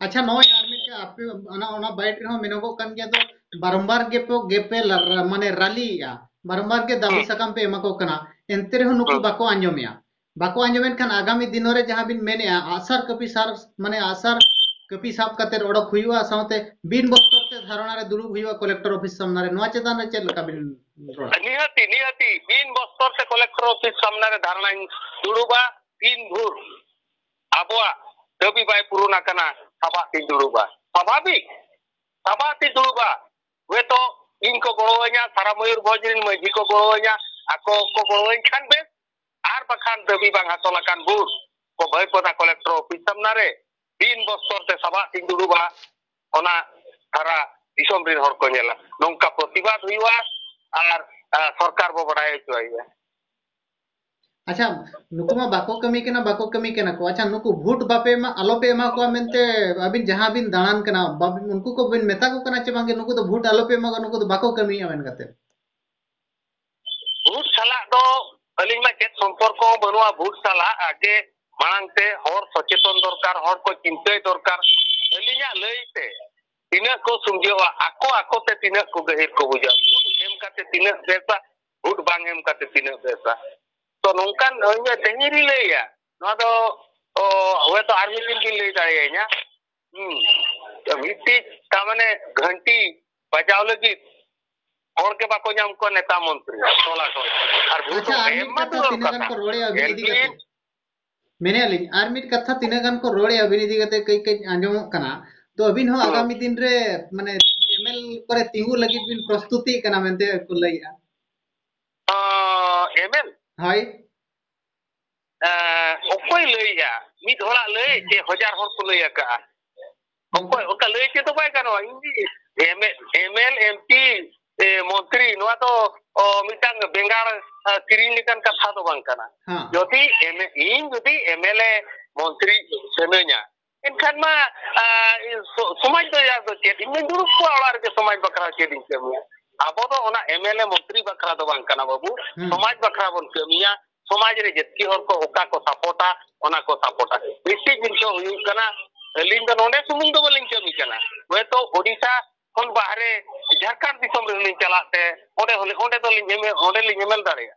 ᱟᱪᱪᱷᱟ, ᱱᱚᱜᱼᱚᱭ ᱟᱨ ᱢᱤᱫᱴᱮᱱ ᱟᱯᱮ ᱚᱱᱟ, ᱚᱱᱟ ᱵᱟᱭᱤᱴ ᱨᱮᱦᱚᱸ ᱢᱮᱱᱚᱜᱚᱜ ᱠᱟᱱ ᱜᱮᱭᱟ, ᱫᱚ ᱵᱟᱨᱚᱢᱵᱟᱨ ᱜᱮ ᱯᱮ, ᱜᱮᱯᱮ ᱞᱟ-, ᱢᱟᱱᱮ ᱨᱟᱞᱤᱭᱮᱜᱼᱟ, ᱵᱟᱨᱚᱢᱵᱟᱨ ᱜᱮ ᱫᱟᱹᱵᱤ ᱦᱩᱸ᱾ ᱥᱟᱠᱟᱢ ᱯᱮ ᱮᱢᱟ ᱠᱚ ᱠᱟᱱᱟ, ᱮᱱᱛᱮ ᱨᱮᱦᱚᱸ ᱱᱩᱠᱩ ᱦᱩᱸ᱾ ᱵᱟᱠᱚ ᱟᱸᱡᱚᱢᱮᱜᱼᱟ᱾ ᱵᱟᱠᱚ ᱟᱸᱡᱚᱢᱮᱫ ᱠᱷᱟᱱ ᱟᱜᱟᱢᱤ ᱫᱤᱱ ᱨᱮ ᱡᱟᱦᱟᱸ ᱵᱤᱱ ᱢᱮᱱᱮᱜᱼᱟ, ᱟᱜᱼᱥᱟᱨ ᱠᱟᱹᱯᱤ ᱥᱟᱨ, ᱢᱟᱱᱮ ᱟᱜᱼᱥᱟᱨ ᱠᱟᱹᱯᱤ ᱥᱟᱵ ᱠᱟᱛᱮ ᱚᱰᱚᱠ ᱦᱩᱭᱩᱜᱼᱟ, ᱥᱟᱶᱛᱮ ᱵᱤᱱ ᱵᱚᱥᱛᱚᱨ ᱛᱮ ᱫᱷᱟᱨᱚᱱᱟ ᱨᱮ ᱫᱩᱲᱩᱵ ᱦᱩᱭᱩᱜᱼᱟ ᱠᱚᱞᱮᱠᱴᱚᱨ ᱚᱯᱷᱤᱥ ᱥᱟᱢᱱᱟ ᱨᱮ, ᱱᱚᱣᱟ ᱪᱮᱛᱟᱱ ᱨᱮ ᱪᱮᱫ ᱞᱮᱠᱟ ᱵᱤᱱ ᱨᱚᱲᱟ? ᱱᱤᱦᱟᱹᱛᱤ, ᱱᱤᱦᱟᱹᱛᱤ, ᱵᱤᱱ ᱵᱚᱥᱛᱚᱨ ᱛᱮ ᱠᱚᱞᱮᱠᱴᱚᱨ ᱚᱯᱷᱤᱥ ᱥᱟᱢᱱᱟ ᱨᱮ ᱫᱷᱟᱨᱱᱟᱧ ᱫᱩᱲᱩᱵᱟ, ᱛᱤᱱ ᱵᱷᱳᱨ ᱟᱵᱚᱣᱟᱜ ᱫᱟᱹᱵᱤ ᱵᱟᱭ ᱯᱩᱨᱩᱱ ᱟᱠᱟᱱᱟ, ᱥᱟᱵᱟᱜ ᱛᱤᱧ ᱫᱩᱲᱩᱵᱟ᱾ ᱥᱟᱵᱷᱟᱵᱤᱠ, ᱥᱟᱵᱟᱜ ᱛᱤᱧ ᱫᱩᱲᱩᱵᱟ᱾ ᱦᱚᱭᱛᱚ ᱤᱧ ᱠᱚ ᱜᱚᱲᱚᱣᱟᱹᱧᱟ, ᱥᱟᱨᱟ ᱢᱚᱭᱩᱨᱵᱷᱚᱸᱡᱽ ᱨᱮᱱ ᱢᱟᱹᱡᱷᱤ ᱠᱚ ᱜᱚᱲᱚᱣᱟᱹᱧᱟ, ᱟᱠᱚ ᱠᱚ ᱜᱚᱲᱚᱣᱟᱹᱧ ᱠᱷᱟᱱ ᱵᱮᱥ, ᱟᱨ ᱵᱟᱠᱷᱟᱱ ᱫᱟᱹᱵᱤ ᱵᱟᱝ ᱦᱟᱥᱚᱞ ᱟᱠᱟᱱ ᱵᱷᱳᱨ ᱠᱚ ᱵᱷᱟᱹᱭᱯᱚᱫᱟ ᱠᱚᱞᱮᱠᱴᱚᱨ ᱚᱯᱷᱤᱥ ᱥᱟᱢᱱᱟ ᱨᱮ ᱵᱤᱱ ᱵᱚᱥᱛᱚᱨ ᱛᱮ ᱥᱟᱵᱟᱜ ᱛᱤᱧ ᱫᱩᱲᱩᱵᱟ, ᱚᱱᱟ ᱥᱟᱨᱟ ᱫᱤᱥᱚᱢ ᱨᱮᱱ ᱦᱚᱲ ᱠᱚ ᱧᱮᱞᱟ᱾ ᱱᱚᱝᱠᱟ ᱯᱨᱚᱛᱤᱵᱟᱫ ᱦᱩᱭᱩᱜᱼᱟ ᱟᱨ, ᱟ, ᱥᱚᱨᱠᱟᱨ ᱵᱚ ᱵᱟᱰᱟᱭ ᱦᱚᱪᱚᱭᱮᱭᱟ᱾ ᱟᱪᱪᱷᱟ, ᱱᱩᱠᱩ ᱢᱟ ᱵᱟᱠᱚ ᱠᱟᱹᱢᱤ ᱠᱟᱱᱟ, ᱵᱟᱠᱚ ᱠᱟᱹᱢᱤ ᱠᱟᱱᱟ ᱠᱚ᱾ ᱟᱪᱪᱷᱟ, ᱱᱩᱠᱩ ᱵᱷᱳᱴ ᱵᱟᱯᱮ ᱮᱢᱟ, ᱟᱞᱚᱯᱮ ᱮᱢᱟ ᱠᱚᱣᱟ ᱢᱮᱱᱛᱮ ᱟᱹᱵᱤᱱ ᱡᱟᱦᱟᱸ ᱵᱤᱱ ᱫᱟᱬᱟᱱ ᱠᱟᱱᱟ, ᱵᱟᱵ-, ᱩᱱᱠᱩ ᱠᱚ ᱵᱤᱱ ᱢᱮᱛᱟ ᱠᱚ ᱠᱟᱱᱟ ᱪᱮ ᱵᱟᱝᱜᱮ, ᱱᱩᱠᱩ ᱫᱚ ᱵᱷᱳᱴ ᱟᱞᱚᱯᱮ ᱮᱢᱟ ᱠᱚᱣᱟ, ᱱᱩᱠᱩ ᱫᱚ ᱵᱟᱠᱚ ᱠᱟᱹᱢᱤᱭᱮᱫᱼᱟ ᱢᱮᱱ ᱠᱟᱛᱮ? ᱵᱷᱳᱴ ᱥᱟᱞᱟᱜ ᱫᱚ ᱟᱹᱞᱤᱧ ᱢᱟ ᱪᱮᱫ ᱥᱚᱢᱯᱚᱨᱠᱚ ᱦᱚᱸ ᱵᱟᱹᱱᱩᱜᱼᱟ ᱵᱷᱳᱴ ᱥᱟᱞᱟᱜ᱾ ᱟᱜᱮ ᱢᱟᱲᱟᱝ ᱛᱮ ᱦᱚᱲ ᱥᱚᱪᱮᱛᱚᱱ ᱫᱚᱨᱠᱟᱨ, ᱦᱚᱲ ᱠᱚ ᱪᱤᱱᱛᱟᱹᱭ ᱫᱚᱨᱠᱟᱨ᱾ ᱟᱹᱞᱤᱧᱟᱜ ᱞᱟᱹᱭ ᱛᱮ ᱛᱤᱱᱟᱹᱜ ᱠᱚ ᱥᱩᱢᱡᱷᱟᱹᱣᱟ, ᱟᱠᱚ ᱟᱠᱚ ᱛᱮ ᱛᱤᱱᱟᱹᱜ ᱠᱚ ᱜᱟᱹᱦᱤᱨ ᱠᱚ ᱵᱩᱡᱟ, ᱵᱷᱳᱴ ᱮᱢ ᱠᱟᱛᱮ ᱛᱤᱱᱟᱹᱜ ᱵᱮᱥᱟ, ᱵᱷᱳᱴ ᱵᱟᱝ ᱮᱢ ᱠᱟᱛᱮ ᱛᱤᱱᱟᱹᱜ ᱵᱮᱥᱟ᱾ ᱛᱚ ᱱᱚᱝᱠᱟᱱ, ᱤᱧ ᱛᱮᱦᱮᱧ ᱨᱤᱧ ᱞᱟᱹᱭᱟ, ᱱᱚᱣᱟ ᱫᱚ, ᱚ, ᱦᱚᱭᱛᱚ ᱟᱨ ᱢᱤᱫ ᱫᱤᱱ ᱵᱤᱱ ᱞᱟᱹᱭ ᱫᱟᱲᱮᱭᱟᱹᱧᱟ᱾ ᱦᱩᱸ᱾ ᱢᱤᱫᱴᱤᱡ ᱛᱟᱨ ᱢᱟᱱᱮ ᱜᱷᱟᱱᱴᱤ ᱵᱟᱡᱟᱣ ᱞᱟᱹᱜᱤᱫ ᱦᱚᱲ ᱜᱮ ᱵᱟᱠᱚ ᱧᱟᱢ ᱠᱚᱣᱟ ᱱᱮᱛᱟ ᱢᱚᱱᱛᱨᱤ, ᱴᱚᱞᱟ ᱴᱚᱞᱟ᱾ ᱟᱨ ᱵᱷᱳᱴ ᱟᱪᱪᱷᱟ, ᱟᱨ ᱮᱢ ᱢᱤᱫ ᱢᱟ ᱠᱟᱛᱷᱟ ᱫᱩᱨ ᱛᱤᱱᱟᱹᱜ ᱜᱟᱱ ᱠᱟᱛᱷᱟ᱾ ᱠᱚ ᱨᱚᱲᱮᱜᱼᱟ ᱟᱹᱵᱤᱱ ᱤᱫᱤ ᱠᱟᱛᱮ? ᱮᱞᱯᱤ ᱢᱮᱱᱮᱜᱼᱟ ᱞᱤᱧ, ᱟᱨ ᱢᱤᱫ ᱠᱟᱛᱷᱟ ᱛᱤᱱᱟᱹᱜ ᱜᱟᱱ ᱠᱚ ᱨᱚᱲᱮᱜᱼᱟ ᱟᱹᱵᱤᱱ ᱤᱫᱤ ᱠᱟᱛᱮ ᱠᱟᱹᱡ ᱠᱟᱹᱡ ᱟᱸᱡᱚᱢᱚᱜ ᱠᱟᱱᱟ᱾ ᱛᱚ ᱟᱹᱵᱤᱱ ᱦᱚᱸ ᱦᱩᱸ᱾ ᱟᱜᱟᱢᱤ ᱫᱤᱱ ᱨᱮ ᱢᱟᱱᱮ ᱮᱢᱮᱞ ᱠᱚᱨᱮ ᱛᱤᱸᱜᱩ ᱞᱟᱹᱜᱤᱫ ᱵᱤᱱ ᱯᱨᱚᱥᱛᱩᱛᱤᱜ ᱠᱟᱱᱟ ᱢᱮᱱᱛᱮ ᱠᱚ ᱞᱟᱹᱭᱮᱜᱼᱟ᱾ ᱚ, ᱮᱢᱮᱞ? ᱦᱳᱭ᱾ ᱮᱸ, ᱚᱠᱚᱭ ᱞᱟᱹᱭᱮᱜᱼᱟ? ᱢᱤᱫ ᱦᱚᱲᱟᱜ ᱞᱟᱹᱭ ᱪᱮ ᱦᱟᱡᱟᱨ ᱦᱚᱲ ᱠᱚ ᱞᱟᱹᱭ ᱟᱠᱟᱜᱼᱟ? ᱚᱠᱚᱭ? ᱚᱱᱠᱟ ᱞᱟᱹᱭ ᱪᱮᱫ ᱫᱚ ᱵᱟᱭ ᱜᱟᱱᱚᱜᱼᱟ᱾ ᱤᱧ ᱜᱮ ᱮᱢ-, ᱮᱢᱮᱞ, ᱮᱢᱯᱤ, ᱮ, ᱢᱚᱱᱛᱨᱤ, ᱱᱚᱣᱟ ᱫᱚ, ᱚ, ᱢᱤᱫᱴᱟᱝ ᱵᱮᱸᱜᱟᱲ, ᱟ, ᱠᱤᱨᱤᱧ ᱞᱮᱠᱟᱱ ᱠᱟᱛᱷᱟ ᱫᱚ ᱵᱟᱝ ᱠᱟᱱᱟ᱾ ᱦᱮᱸ᱾ ᱡᱩᱫᱤ ᱮᱢ-, ᱤᱧ ᱡᱩᱫᱤ ᱮᱢᱮᱞᱮ, ᱢᱚᱱᱛᱨᱤ ᱥᱟᱹᱱᱟᱹᱧᱟ, ᱮᱱᱠᱷᱟᱱ ᱢᱟ, ᱟ, ᱥᱚ-, ᱥᱚᱢᱟᱡᱽ ᱫᱚ ᱭᱟ ᱫᱚ ᱪᱮᱫ? ᱤᱧ ᱫᱩᱧ ᱫᱩᱲᱩᱵ ᱠᱚᱜᱼᱟ ᱚᱲᱟᱜ ᱨᱮᱜᱮ, ᱥᱚᱢᱟᱡᱽ ᱵᱟᱠᱷᱨᱟ ᱪᱮᱫ ᱤᱧ ᱠᱟᱹᱢᱤᱭᱟ? ᱟᱵᱚ ᱫᱚ ᱚᱱᱟ ᱮᱢ ᱮᱞ ᱮ ᱢᱚᱱᱛᱨᱤ ᱵᱟᱠᱷᱨᱟ ᱫᱚ ᱵᱟᱝ ᱠᱟᱱᱟ ᱵᱟᱹᱵᱩ, ᱦᱩᱸ᱾ ᱥᱚᱢᱟᱡᱽ ᱵᱟᱠᱷᱨᱟ ᱵᱚᱱ ᱠᱟᱹᱢᱤᱭᱟ᱾ ᱥᱚᱢᱟᱡᱽ ᱨᱮ ᱡᱟᱹᱛᱤ ᱦᱚᱲ ᱠᱚ ᱚᱠᱟ ᱠᱚ ᱥᱟᱯᱳᱨᱴᱟ, ᱚᱱᱟ ᱠᱚ ᱥᱟᱯᱳᱨᱴᱟ᱾ ᱢᱤᱫᱴᱤᱡ ᱡᱤᱱᱤᱥ ᱦᱚᱸ ᱦᱩᱭᱩᱜ ᱠᱟᱱᱟ, ᱟᱹᱞᱤᱧ ᱫᱚ ᱱᱚᱰᱮ ᱥᱩᱢᱩᱝ ᱫᱚ ᱵᱟᱹᱞᱤᱧ ᱠᱟᱹᱢᱤ ᱠᱟᱱᱟ, ᱦᱚᱭᱛᱳ ᱳᱰᱤᱥᱟ ᱠᱷᱚᱱ ᱵᱟᱦᱨᱮ ᱡᱷᱟᱲᱠᱷᱚᱸᱰ ᱫᱤᱥᱚᱢ ᱨᱮᱦᱚᱸ ᱞᱤᱧ ᱪᱟᱞᱟᱜ ᱛᱮ ᱚᱸᱰᱮ ᱦᱚᱸ, ᱚᱸᱰᱮ ᱫᱚᱞᱤᱧ ᱮᱢ-, ᱚᱸᱰᱮ ᱞᱤᱧ ᱮᱢᱮᱞ ᱫᱟᱲᱮᱭᱟᱜᱼᱟ᱾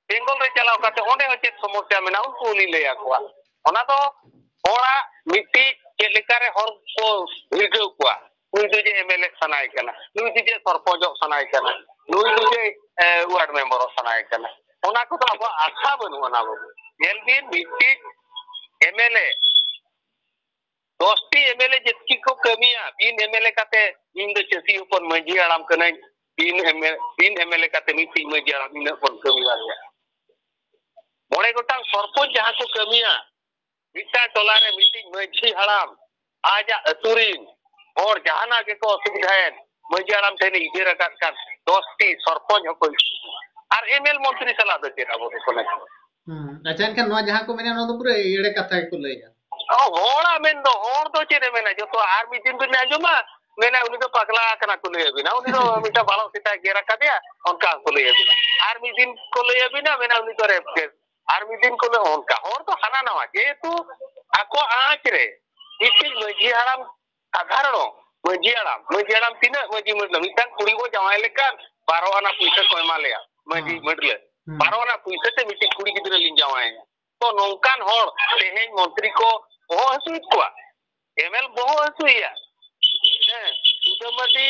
ᱵᱮᱝᱜᱚᱞ ᱨᱮ ᱪᱟᱞᱟᱣ ᱠᱟᱛᱮ ᱚᱸᱰᱮ ᱦᱚᱸ ᱪᱮᱫ ᱥᱚᱢᱚᱥᱥᱟ ᱢᱮᱱᱟᱜᱼᱟ, ᱩᱱᱠᱩ ᱦᱚᱸᱞᱤᱧ ᱞᱟᱹᱭ ᱟᱠᱚᱣᱟ᱾ ᱚᱱᱟ ᱫᱚ ᱦᱚᱲᱟᱜ ᱢᱤᱫᱴᱤᱡ ᱪᱮᱫ ᱞᱮᱠᱟᱨᱮ ᱦᱚᱲ ᱠᱚ ᱵᱷᱤᱲᱠᱟᱹᱣ ᱠᱚᱣᱟ, ᱱᱩᱭ ᱫᱚ ᱡᱮ ᱮᱢ ᱮᱞ ᱮ ᱥᱟᱱᱟᱭ ᱠᱟᱱᱟ, ᱱᱩᱭ ᱫᱚ ᱡᱮ ᱥᱚᱨᱯᱚᱧᱪᱚᱜ ᱥᱟᱱᱟᱭ ᱠᱟᱱᱟ, ᱱᱩᱭ ᱫᱚ ᱡᱮ, ᱮ, ᱣᱟᱨᱰ ᱢᱮᱢᱵᱚᱨᱚᱜ ᱥᱟᱱᱟᱭ ᱠᱟᱱᱟ, ᱚᱱᱟ ᱠᱚᱫᱚ ᱟᱵᱚᱣᱟᱜ ᱟᱥᱟ ᱵᱟᱹᱱᱩᱜ ᱟᱱᱟ ᱵᱟᱹᱵᱩ᱾ ᱧᱮᱞ ᱵᱤᱱ, ᱢᱤᱫᱴᱤᱡ ᱮᱢ ᱮᱞ ᱮ ᱫᱚᱥᱴᱤ ᱮᱢ ᱮᱞ ᱮ ᱡᱟᱹᱥᱛᱤ ᱠᱚ ᱠᱟᱹᱢᱤᱭᱟ, ᱵᱤᱱ ᱮᱢ ᱮᱞ ᱮ ᱠᱟᱛᱮ, ᱤᱧ ᱫᱚ ᱪᱟᱹᱥᱤ ᱦᱚᱯᱚᱱ ᱢᱟᱹᱡᱷᱤ ᱦᱟᱲᱟᱢ ᱠᱟᱹᱱᱟᱹᱧ, ᱵᱤᱱ M L, bin M L A ᱠᱟᱛᱮ ᱢᱤᱫᱴᱤᱡ ᱢᱟᱹᱡᱷᱤ ᱦᱟᱲᱟᱢ ᱤᱱᱟᱹᱜ ᱵᱚᱱ ᱠᱟᱹᱢᱤ ᱫᱟᱲᱮᱭᱟᱜᱼᱟ᱾ ᱢᱚᱬᱮ ᱜᱚᱴᱟᱝ ᱥᱚᱨᱯᱚᱧᱪ ᱡᱟᱦᱟᱸ ᱠᱚ ᱠᱟᱹᱢᱤᱭᱟ, ᱢᱤᱫᱴᱟᱝ ᱴᱚᱞᱟ ᱨᱮ ᱢᱤᱫᱴᱤᱡ ᱢᱟᱹᱡᱷᱤ ᱦᱟᱲᱟᱢ ᱟᱡᱟᱜ ᱟᱹᱛᱩ ᱨᱤᱱ ᱦᱚᱲ ᱡᱟᱦᱟᱱᱟᱜ ᱜᱮᱠᱚ ᱚᱥᱩᱵᱤᱫᱷᱟᱭᱮᱱ, ᱢᱟᱹᱡᱷᱤ ᱦᱟᱲᱟᱢ ᱴᱷᱮᱱ ᱮ ᱤᱫᱤ ᱨᱟᱠᱟᱵ ᱠᱟᱱ, ᱫᱚᱥᱴᱤ ᱥᱚᱨᱯᱚᱧᱪ ᱦᱚᱸᱠᱚ ᱤᱫᱤ ᱠᱚᱣᱟ᱾ ᱟᱨ ᱮᱢ ᱮᱞ ᱢᱚᱱᱛᱨᱤ ᱥᱟᱞᱟᱜ ᱫᱚ ᱪᱮᱫ ᱟᱵᱚ ᱫᱚ connection? ᱦᱩᱸ᱾ ᱟᱪᱪᱷᱟ, ᱮᱱᱠᱷᱟᱱ ᱱᱚᱣᱟ ᱡᱟᱦᱟᱸ ᱠᱚ ᱢᱮᱱᱟ, ᱱᱚᱣᱟ ᱫᱚ ᱯᱩᱨᱟᱹ ᱮᱲᱮ ᱠᱟᱛᱷᱟ ᱜᱮᱠᱚ ᱞᱟᱹᱭᱟ᱾ ᱚ, ᱦᱚᱲᱟᱜ ᱢᱮᱱ ᱫᱚ, ᱦᱚᱲ ᱫᱚ ᱪᱮᱫ ᱮ ᱢᱮᱱᱟ? ᱡᱚᱛᱚ ᱟᱨ ᱢᱤᱫ ᱫᱤᱱ ᱵᱤᱱ ᱟᱸᱡᱚᱢᱟ, ᱢᱮᱱᱟ ᱩᱱᱤ ᱫᱚ ᱯᱟᱜᱽᱞᱟ ᱟᱠᱟᱱᱟ ᱠᱚ ᱞᱟᱹᱭ ᱟᱵᱤᱱᱟ, ᱩᱱᱤ ᱫᱚ ᱢᱤᱫᱴᱟᱝ ᱵᱟᱞᱚᱠ ᱥᱮᱛᱟᱭ ᱜᱮᱨ ᱟᱠᱟᱫᱮᱭᱟ, ᱚᱱᱠᱟ ᱦᱚᱸᱠᱚ ᱞᱟᱹᱭ ᱟᱵᱤᱱᱟ᱾ ᱟᱨ ᱢᱤᱫ ᱫᱤᱱ ᱠᱚ ᱞᱟᱹᱭ ᱟᱵᱤᱱᱟ, ᱢᱮᱱᱟ ᱩᱱᱤ ᱫᱚ ᱨᱮᱯ ᱠᱮᱥ, ᱟᱨ ᱢᱤᱫ ᱫᱤᱱ ᱠᱚ ᱞᱟᱹᱭ ᱚᱱᱠᱟ᱾ ᱦᱚᱲ ᱫᱚ ᱦᱟᱱᱟ ᱱᱟᱣᱟ, ᱡᱮᱦᱮᱛᱩ ᱟᱠᱚ ᱟᱸᱪ ᱨᱮ ᱢᱤᱫᱴᱤᱡ ᱢᱟᱹᱡᱷᱤ ᱦᱟᱲᱟᱢ ᱥᱟᱫᱷᱟᱨᱚᱱ ᱢᱟᱹᱡᱷᱤ ᱦᱟᱲᱟᱢ, ᱢᱟᱹᱡᱷᱤ ᱦᱟᱲᱟᱢ ᱛᱤᱱᱟᱹᱜ ᱢᱟᱹᱡᱷᱤ ᱢᱟᱹᱡᱷᱤ, ᱢᱤᱫᱴᱟᱝ ᱠᱩᱲᱤ ᱵᱚ ᱡᱟᱶᱟᱭ ᱞᱮᱠᱷᱟᱱ ᱵᱟᱨᱚ ᱟᱱᱟ ᱯᱩᱭᱥᱟᱹ ᱠᱚ ᱮᱢᱟ ᱞᱮᱭᱟ ᱢᱟᱹᱡᱷᱤ ᱦᱩᱸ᱾ ᱢᱟᱹᱰᱞᱟᱹ᱾ ᱦᱩᱸ᱾ ᱵᱟᱨᱚ ᱟᱱᱟ ᱯᱩᱭᱥᱟᱹ ᱛᱮ ᱢᱤᱫᱴᱤᱡ ᱠᱩᱲᱤ ᱜᱤᱫᱽᱨᱟᱹ ᱞᱤᱧ ᱡᱟᱶᱟᱭᱮᱭᱟ᱾ ᱛᱚ ᱱᱚᱝᱠᱟᱱ ᱦᱚᱲ ᱛᱮᱦᱮᱧ ᱢᱚᱱᱛᱨᱤ ᱠᱚ ᱵᱚᱦᱚᱜ ᱦᱟᱹᱥᱩᱭᱮᱫ ᱠᱚᱣᱟ, ᱮᱢ ᱮᱞ ᱵᱚᱦᱚᱜ ᱦᱟᱹᱥᱩᱭᱮᱭᱟ᱾ ᱦᱮᱸ, ᱥᱩᱫᱟᱹᱢ ᱢᱟᱹᱨᱰᱤ,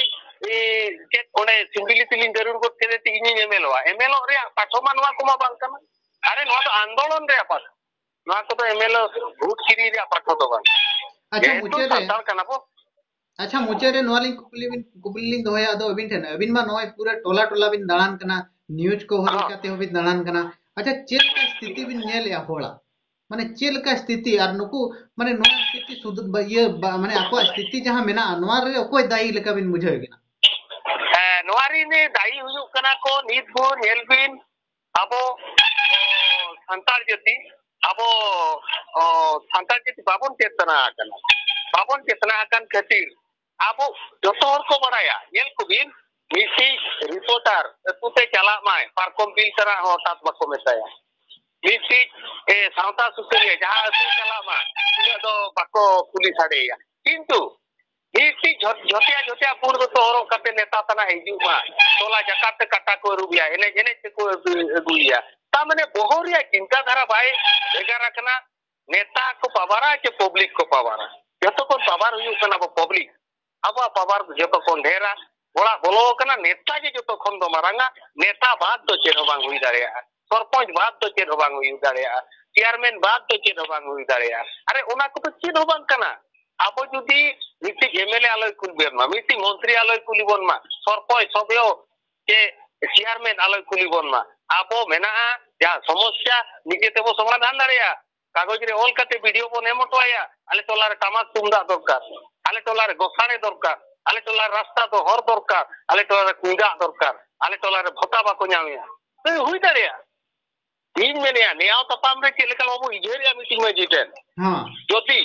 ᱮ, ᱪᱮᱫ ᱚᱸᱰᱮ ᱥᱤᱢᱵᱤᱞᱤ ᱛᱮᱞᱤᱧ ᱫᱟᱹᱨᱩᱲ ᱜᱚᱫ ᱠᱮᱫᱮ ᱛᱮ ᱤᱧᱤᱧ ᱮᱢ ᱮᱞᱚᱜᱼᱟ᱾ ᱮᱢ ᱮᱞᱚᱜ ᱨᱮᱭᱟᱜ ᱯᱟᱴᱷᱚ ᱢᱟ ᱱᱚᱣᱟ ᱠᱚᱢᱟ ᱵᱟᱝ ᱠᱟᱱᱟ᱾ ᱟᱨᱮ, ᱱᱚᱣᱟ ᱫᱚ ᱟᱱᱫᱳᱞᱚᱱ ᱨᱮᱭᱟᱜ ᱯᱟᱴᱷᱚ᱾ ᱱᱚᱣᱟ ᱠᱚᱫᱚ ᱮᱢ ᱮᱞ ᱵᱷᱳᱴ ᱠᱤᱨᱤᱧ ᱨᱮᱭᱟᱜ ᱯᱟᱴᱷᱚ ᱫᱚ ᱵᱟᱝ᱾ ᱟᱪᱪᱷᱟ, ᱡᱮᱦᱮᱛᱩ ᱢᱩᱪᱟᱹᱫ ᱨᱮ, ᱥᱟᱱᱛᱟᱲ ᱠᱟᱱᱟ ᱵᱚ᱾ ᱟᱪᱪᱷᱟ, ᱢᱩᱪᱟᱹᱫ ᱨᱮ ᱱᱚᱣᱟ ᱞᱤᱧ ᱠᱩᱠᱞᱤ ᱵᱤᱱ, ᱠᱩᱠᱞᱤ ᱞᱤᱧ ᱫᱚᱦᱚᱭᱟ ᱟᱫᱚ ᱟᱹᱵᱤᱱ ᱴᱷᱮᱱ᱾ ᱟᱹᱵᱤᱱ ᱢᱟ ᱱᱚᱜᱼᱚᱭ ᱯᱩᱨᱟᱹ ᱴᱚᱞᱟ ᱴᱚᱞᱟ ᱵᱤᱱ ᱫᱟᱬᱟᱱ ᱠᱟᱱᱟ, news ᱠᱚ ᱦᱚᱸ ᱦᱚᱸ᱾ ᱞᱮᱠᱟᱛᱮ ᱦᱚᱸ ᱵᱤᱱ ᱫᱟᱬᱟᱱ ᱠᱟᱱᱟ᱾ ᱟᱪᱪᱷᱟ, ᱪᱮᱫ ᱞᱮᱠᱟ ᱥᱛᱷᱤᱛᱤ ᱵᱤᱱ ᱧᱮᱞᱮᱜᱼᱟ ᱦᱚᱲᱟᱜ? ᱢᱟᱱᱮ ᱪᱮᱫ ᱞᱮᱠᱟ ᱥᱛᱷᱤᱛᱤ ᱟᱨ ᱱᱩᱠᱩ, ᱢᱟᱱᱮ ᱱᱚᱣᱟ ᱥᱛᱷᱤᱛᱤ ᱥᱩᱫᱷ-, ᱵᱟ-, ᱤᱭᱟᱹ, ᱵᱟ-, ᱢᱟᱱᱮ ᱟᱠᱚᱣᱟᱜ ᱥᱛᱷᱤᱛᱤ ᱡᱟᱦᱟᱸ ᱢᱮᱱᱟᱜᱼᱟ, ᱱᱚᱣᱟ ᱨᱮ ᱚᱠᱚᱭ ᱫᱟᱭᱤ ᱞᱮᱠᱟ ᱵᱤᱱ ᱵᱩᱡᱷᱟᱹᱣ ᱠᱤᱱᱟ? ᱦᱮᱸ, ᱱᱚᱣᱟ ᱨᱤᱱ ᱫᱟᱭᱤ ᱦᱩᱭᱩᱜ ᱠᱟᱱᱟ ᱠᱚ ᱱᱤᱛ ᱵᱷᱳᱨ ᱧᱮᱞ ᱵᱤᱱ, ᱟᱵᱚ, ᱚ, ᱥᱟᱱᱛᱟᱲ ᱡᱟᱹᱛᱤ ᱟᱵᱚ ᱚ, ᱥᱟᱱᱛᱟᱲ ᱡᱟᱹᱛᱤ ᱵᱟᱵᱚᱱ ᱪᱮᱛᱱᱟ ᱟᱠᱟᱱᱟ᱾ ᱵᱟᱵᱚᱱ ᱪᱮᱛᱱᱟ ᱟᱠᱟᱱ ᱠᱷᱟᱹᱛᱤᱨ ᱟᱵᱚ ᱡᱚᱛᱚ ᱦᱚᱲ ᱠᱚ ᱵᱟᱲᱟᱭᱟ᱾ ᱧᱮᱞ ᱠᱚᱵᱤᱱ, ᱢᱤᱫᱴᱤᱡ ᱨᱤᱯᱳᱨᱴᱟᱨ ᱟᱹᱛᱩ ᱛᱮ ᱪᱟᱞᱟᱜ ᱢᱟᱭ, ᱯᱟᱨᱠᱚᱢ ᱵᱤᱞ ᱛᱟᱱᱟᱜ ᱦᱚᱸ ᱦᱚᱴᱟᱛ ᱵᱟᱠᱚ ᱢᱮᱛᱟᱭᱟ᱾ ᱢᱤᱫᱴᱤᱡ ᱮ, ᱥᱟᱶᱛᱟ ᱥᱩᱥᱟᱹᱨᱤᱭᱟᱹ ᱡᱟᱦᱟᱸ ᱟᱹᱛᱩ ᱪᱟᱞᱟᱜ ᱢᱟ, ᱩᱱᱟᱹᱜ ᱫᱚ ᱵᱟᱠᱚ ᱠᱩᱞᱤ ᱥᱟᱰᱮᱭᱟ᱾ ᱠᱤᱱᱛᱩ ᱢᱤᱫᱴᱤᱡ ᱡᱷᱚ-, ᱡᱷᱚᱛᱤᱭᱟ ᱡᱷᱚᱛᱤᱭᱟ ᱯᱩᱸᱰ ᱫᱚᱛᱚ ᱦᱚᱨᱚᱜ ᱠᱟᱛᱮ ᱱᱮᱛᱟ ᱛᱟᱱᱟ ᱦᱤᱡᱩᱜ ᱢᱟ, ᱴᱚᱞᱟ ᱡᱟᱠᱟᱛ ᱛᱮ ᱠᱟᱴᱟ ᱠᱚ ᱟᱹᱨᱩᱵᱮᱭᱟ, ᱮᱱᱮᱡ ᱮᱱᱮᱡ ᱛᱮᱠᱚ ᱟᱹᱜᱩ-, ᱟᱹᱜᱩᱭᱮᱭᱟ᱾ ᱛᱟ ᱢᱟᱱᱮ ᱵᱚᱦᱚᱜ ᱨᱮᱭᱟᱜ ᱪᱤᱱᱛᱟ ᱫᱷᱟᱨᱟ ᱵᱟᱭ ᱵᱷᱮᱜᱟᱨ ᱟᱠᱟᱱᱟ᱾ ᱱᱮᱛᱟ ᱠᱚ ᱯᱟᱣᱟᱨᱟ ᱪᱮ ᱯᱟᱵᱽᱞᱤᱠ ᱠᱚ ᱯᱟᱣᱟᱨᱟ? ᱡᱚᱛᱚ ᱠᱷᱚᱱ ᱯᱟᱣᱟᱨ ᱦᱩᱭᱩᱜ ᱠᱟᱱᱟ ᱟᱵᱚ ᱯᱟᱵᱽᱞᱤᱠ᱾ ᱟᱵᱚᱣᱟᱜ ᱯᱟᱣᱟᱨ ᱡᱚᱛᱚ ᱠᱷᱚᱱ ᱰᱷᱮᱨᱟ᱾ ᱚᱲᱟᱜ ᱵᱚᱞᱚ ᱟᱠᱟᱱᱟ, ᱱᱮᱛᱟ ᱜᱮ ᱡᱚᱛᱚ ᱠᱷᱚᱱ ᱫᱚ ᱢᱟᱨᱟᱝᱟ᱾ ᱱᱮᱛᱟ ᱵᱟᱫ ᱫᱚ ᱪᱮᱫ ᱦᱚᱸ ᱵᱟᱝ ᱦᱩᱭ ᱫᱟᱲᱮᱭᱟᱜᱼᱟ᱾ ᱥᱚᱨᱯᱚᱧᱪ ᱵᱟᱫ ᱫᱚ ᱪᱮᱫ ᱦᱚᱸ ᱵᱟᱝ ᱦᱩᱭ ᱫᱟᱲᱮᱭᱟᱜᱼᱟ᱾ ᱪᱮᱭᱟᱨᱢᱮᱱ ᱵᱟᱫ ᱫᱚ ᱪᱮᱫ ᱦᱚᱸ ᱵᱟᱝ ᱦᱩᱭ ᱫᱟᱲᱮᱭᱟᱜᱼᱟ᱾ ᱟᱨᱮ, ᱚᱱᱟ ᱠᱚᱫᱚ ᱪᱮᱫ ᱦᱚᱸ ᱵᱟᱝ ᱠᱟᱱᱟ᱾ ᱟᱵᱚ ᱡᱩᱫᱤ ᱢᱤᱫᱴᱤᱡ ᱮᱢᱮᱞᱮ ᱟᱞᱚᱭ ᱠᱩᱞᱤ ᱵᱚᱱ ᱢᱟ, ᱢᱤᱫᱴᱤᱡ ᱢᱚᱱᱛᱨᱤ ᱟᱞᱚᱭ ᱠᱩᱞᱤ ᱵᱚᱱ ᱢᱟ, ᱥᱚᱨᱯᱚᱧᱪ, ᱥᱚᱵᱷᱮᱭᱚ ᱪᱮ ᱪᱮᱭᱟᱨᱢᱮᱱ ᱟᱞᱚᱭ ᱠᱩᱞᱤ ᱵᱚᱱ ᱢᱟ᱾ ᱟᱵᱚ ᱢᱮᱱᱟᱜᱼᱟ ᱡᱟᱦᱟᱸ ᱥᱚᱢᱚᱥᱥᱟ, ᱱᱤᱡᱮ ᱛᱮᱵᱚ ᱥᱚᱢᱟᱫᱷᱟᱱ ᱫᱟᱲᱮᱭᱟᱜᱼᱟ᱾ ᱠᱟᱜᱚᱡᱽ ᱨᱮ ᱚᱞ ᱠᱟᱛᱮ ᱵᱤᱰᱤᱭᱳ ᱵᱚᱱ ᱮᱢ ᱦᱚᱴᱚ ᱟᱭᱟ, ᱟᱞᱮ ᱴᱚᱞᱟ ᱨᱮ ᱴᱟᱢᱟᱠ ᱛᱩᱢᱫᱟᱜ ᱫᱚᱨᱠᱟᱨ, ᱟᱞᱮ ᱴᱚᱞᱟ ᱨᱮ ᱜᱚᱥᱟᱬᱮ ᱫᱚᱨᱠᱟᱨ, ᱟᱞᱮ ᱴᱚᱞᱟ ᱨᱮ ᱨᱟᱥᱛᱟ ᱫᱚ ᱦᱚᱨ ᱫᱚᱨᱠᱟᱨ, ᱟᱞᱮ ᱴᱚᱞᱟ ᱨᱮ ᱠᱩᱧ ᱫᱟᱜ ᱫᱚᱨᱠᱟᱨ, ᱟᱞᱮ ᱴᱚᱞᱟ ᱨᱮ ᱵᱷᱚᱛᱟ ᱵᱟᱠᱚ ᱧᱟᱢᱮᱜᱼᱟ᱾ ᱦᱮᱸ, ᱦᱩᱭ ᱫᱟᱲᱮᱭᱟᱜᱼᱟ᱾ ᱤᱧ ᱢᱮᱱᱮᱜᱼᱟ, ᱱᱮᱭᱟᱣ ᱛᱟᱯᱟᱢ ᱨᱮ ᱪᱮᱫ ᱞᱮᱠᱟ ᱵᱟᱵᱚ ᱩᱭᱦᱟᱹᱨᱮᱜᱼᱟ ᱢᱤᱫᱴᱤᱡ ᱢᱟᱹᱡᱷᱤ ᱴᱷᱮᱱ? ᱦᱮᱸ᱾ ᱡᱩᱫᱤ,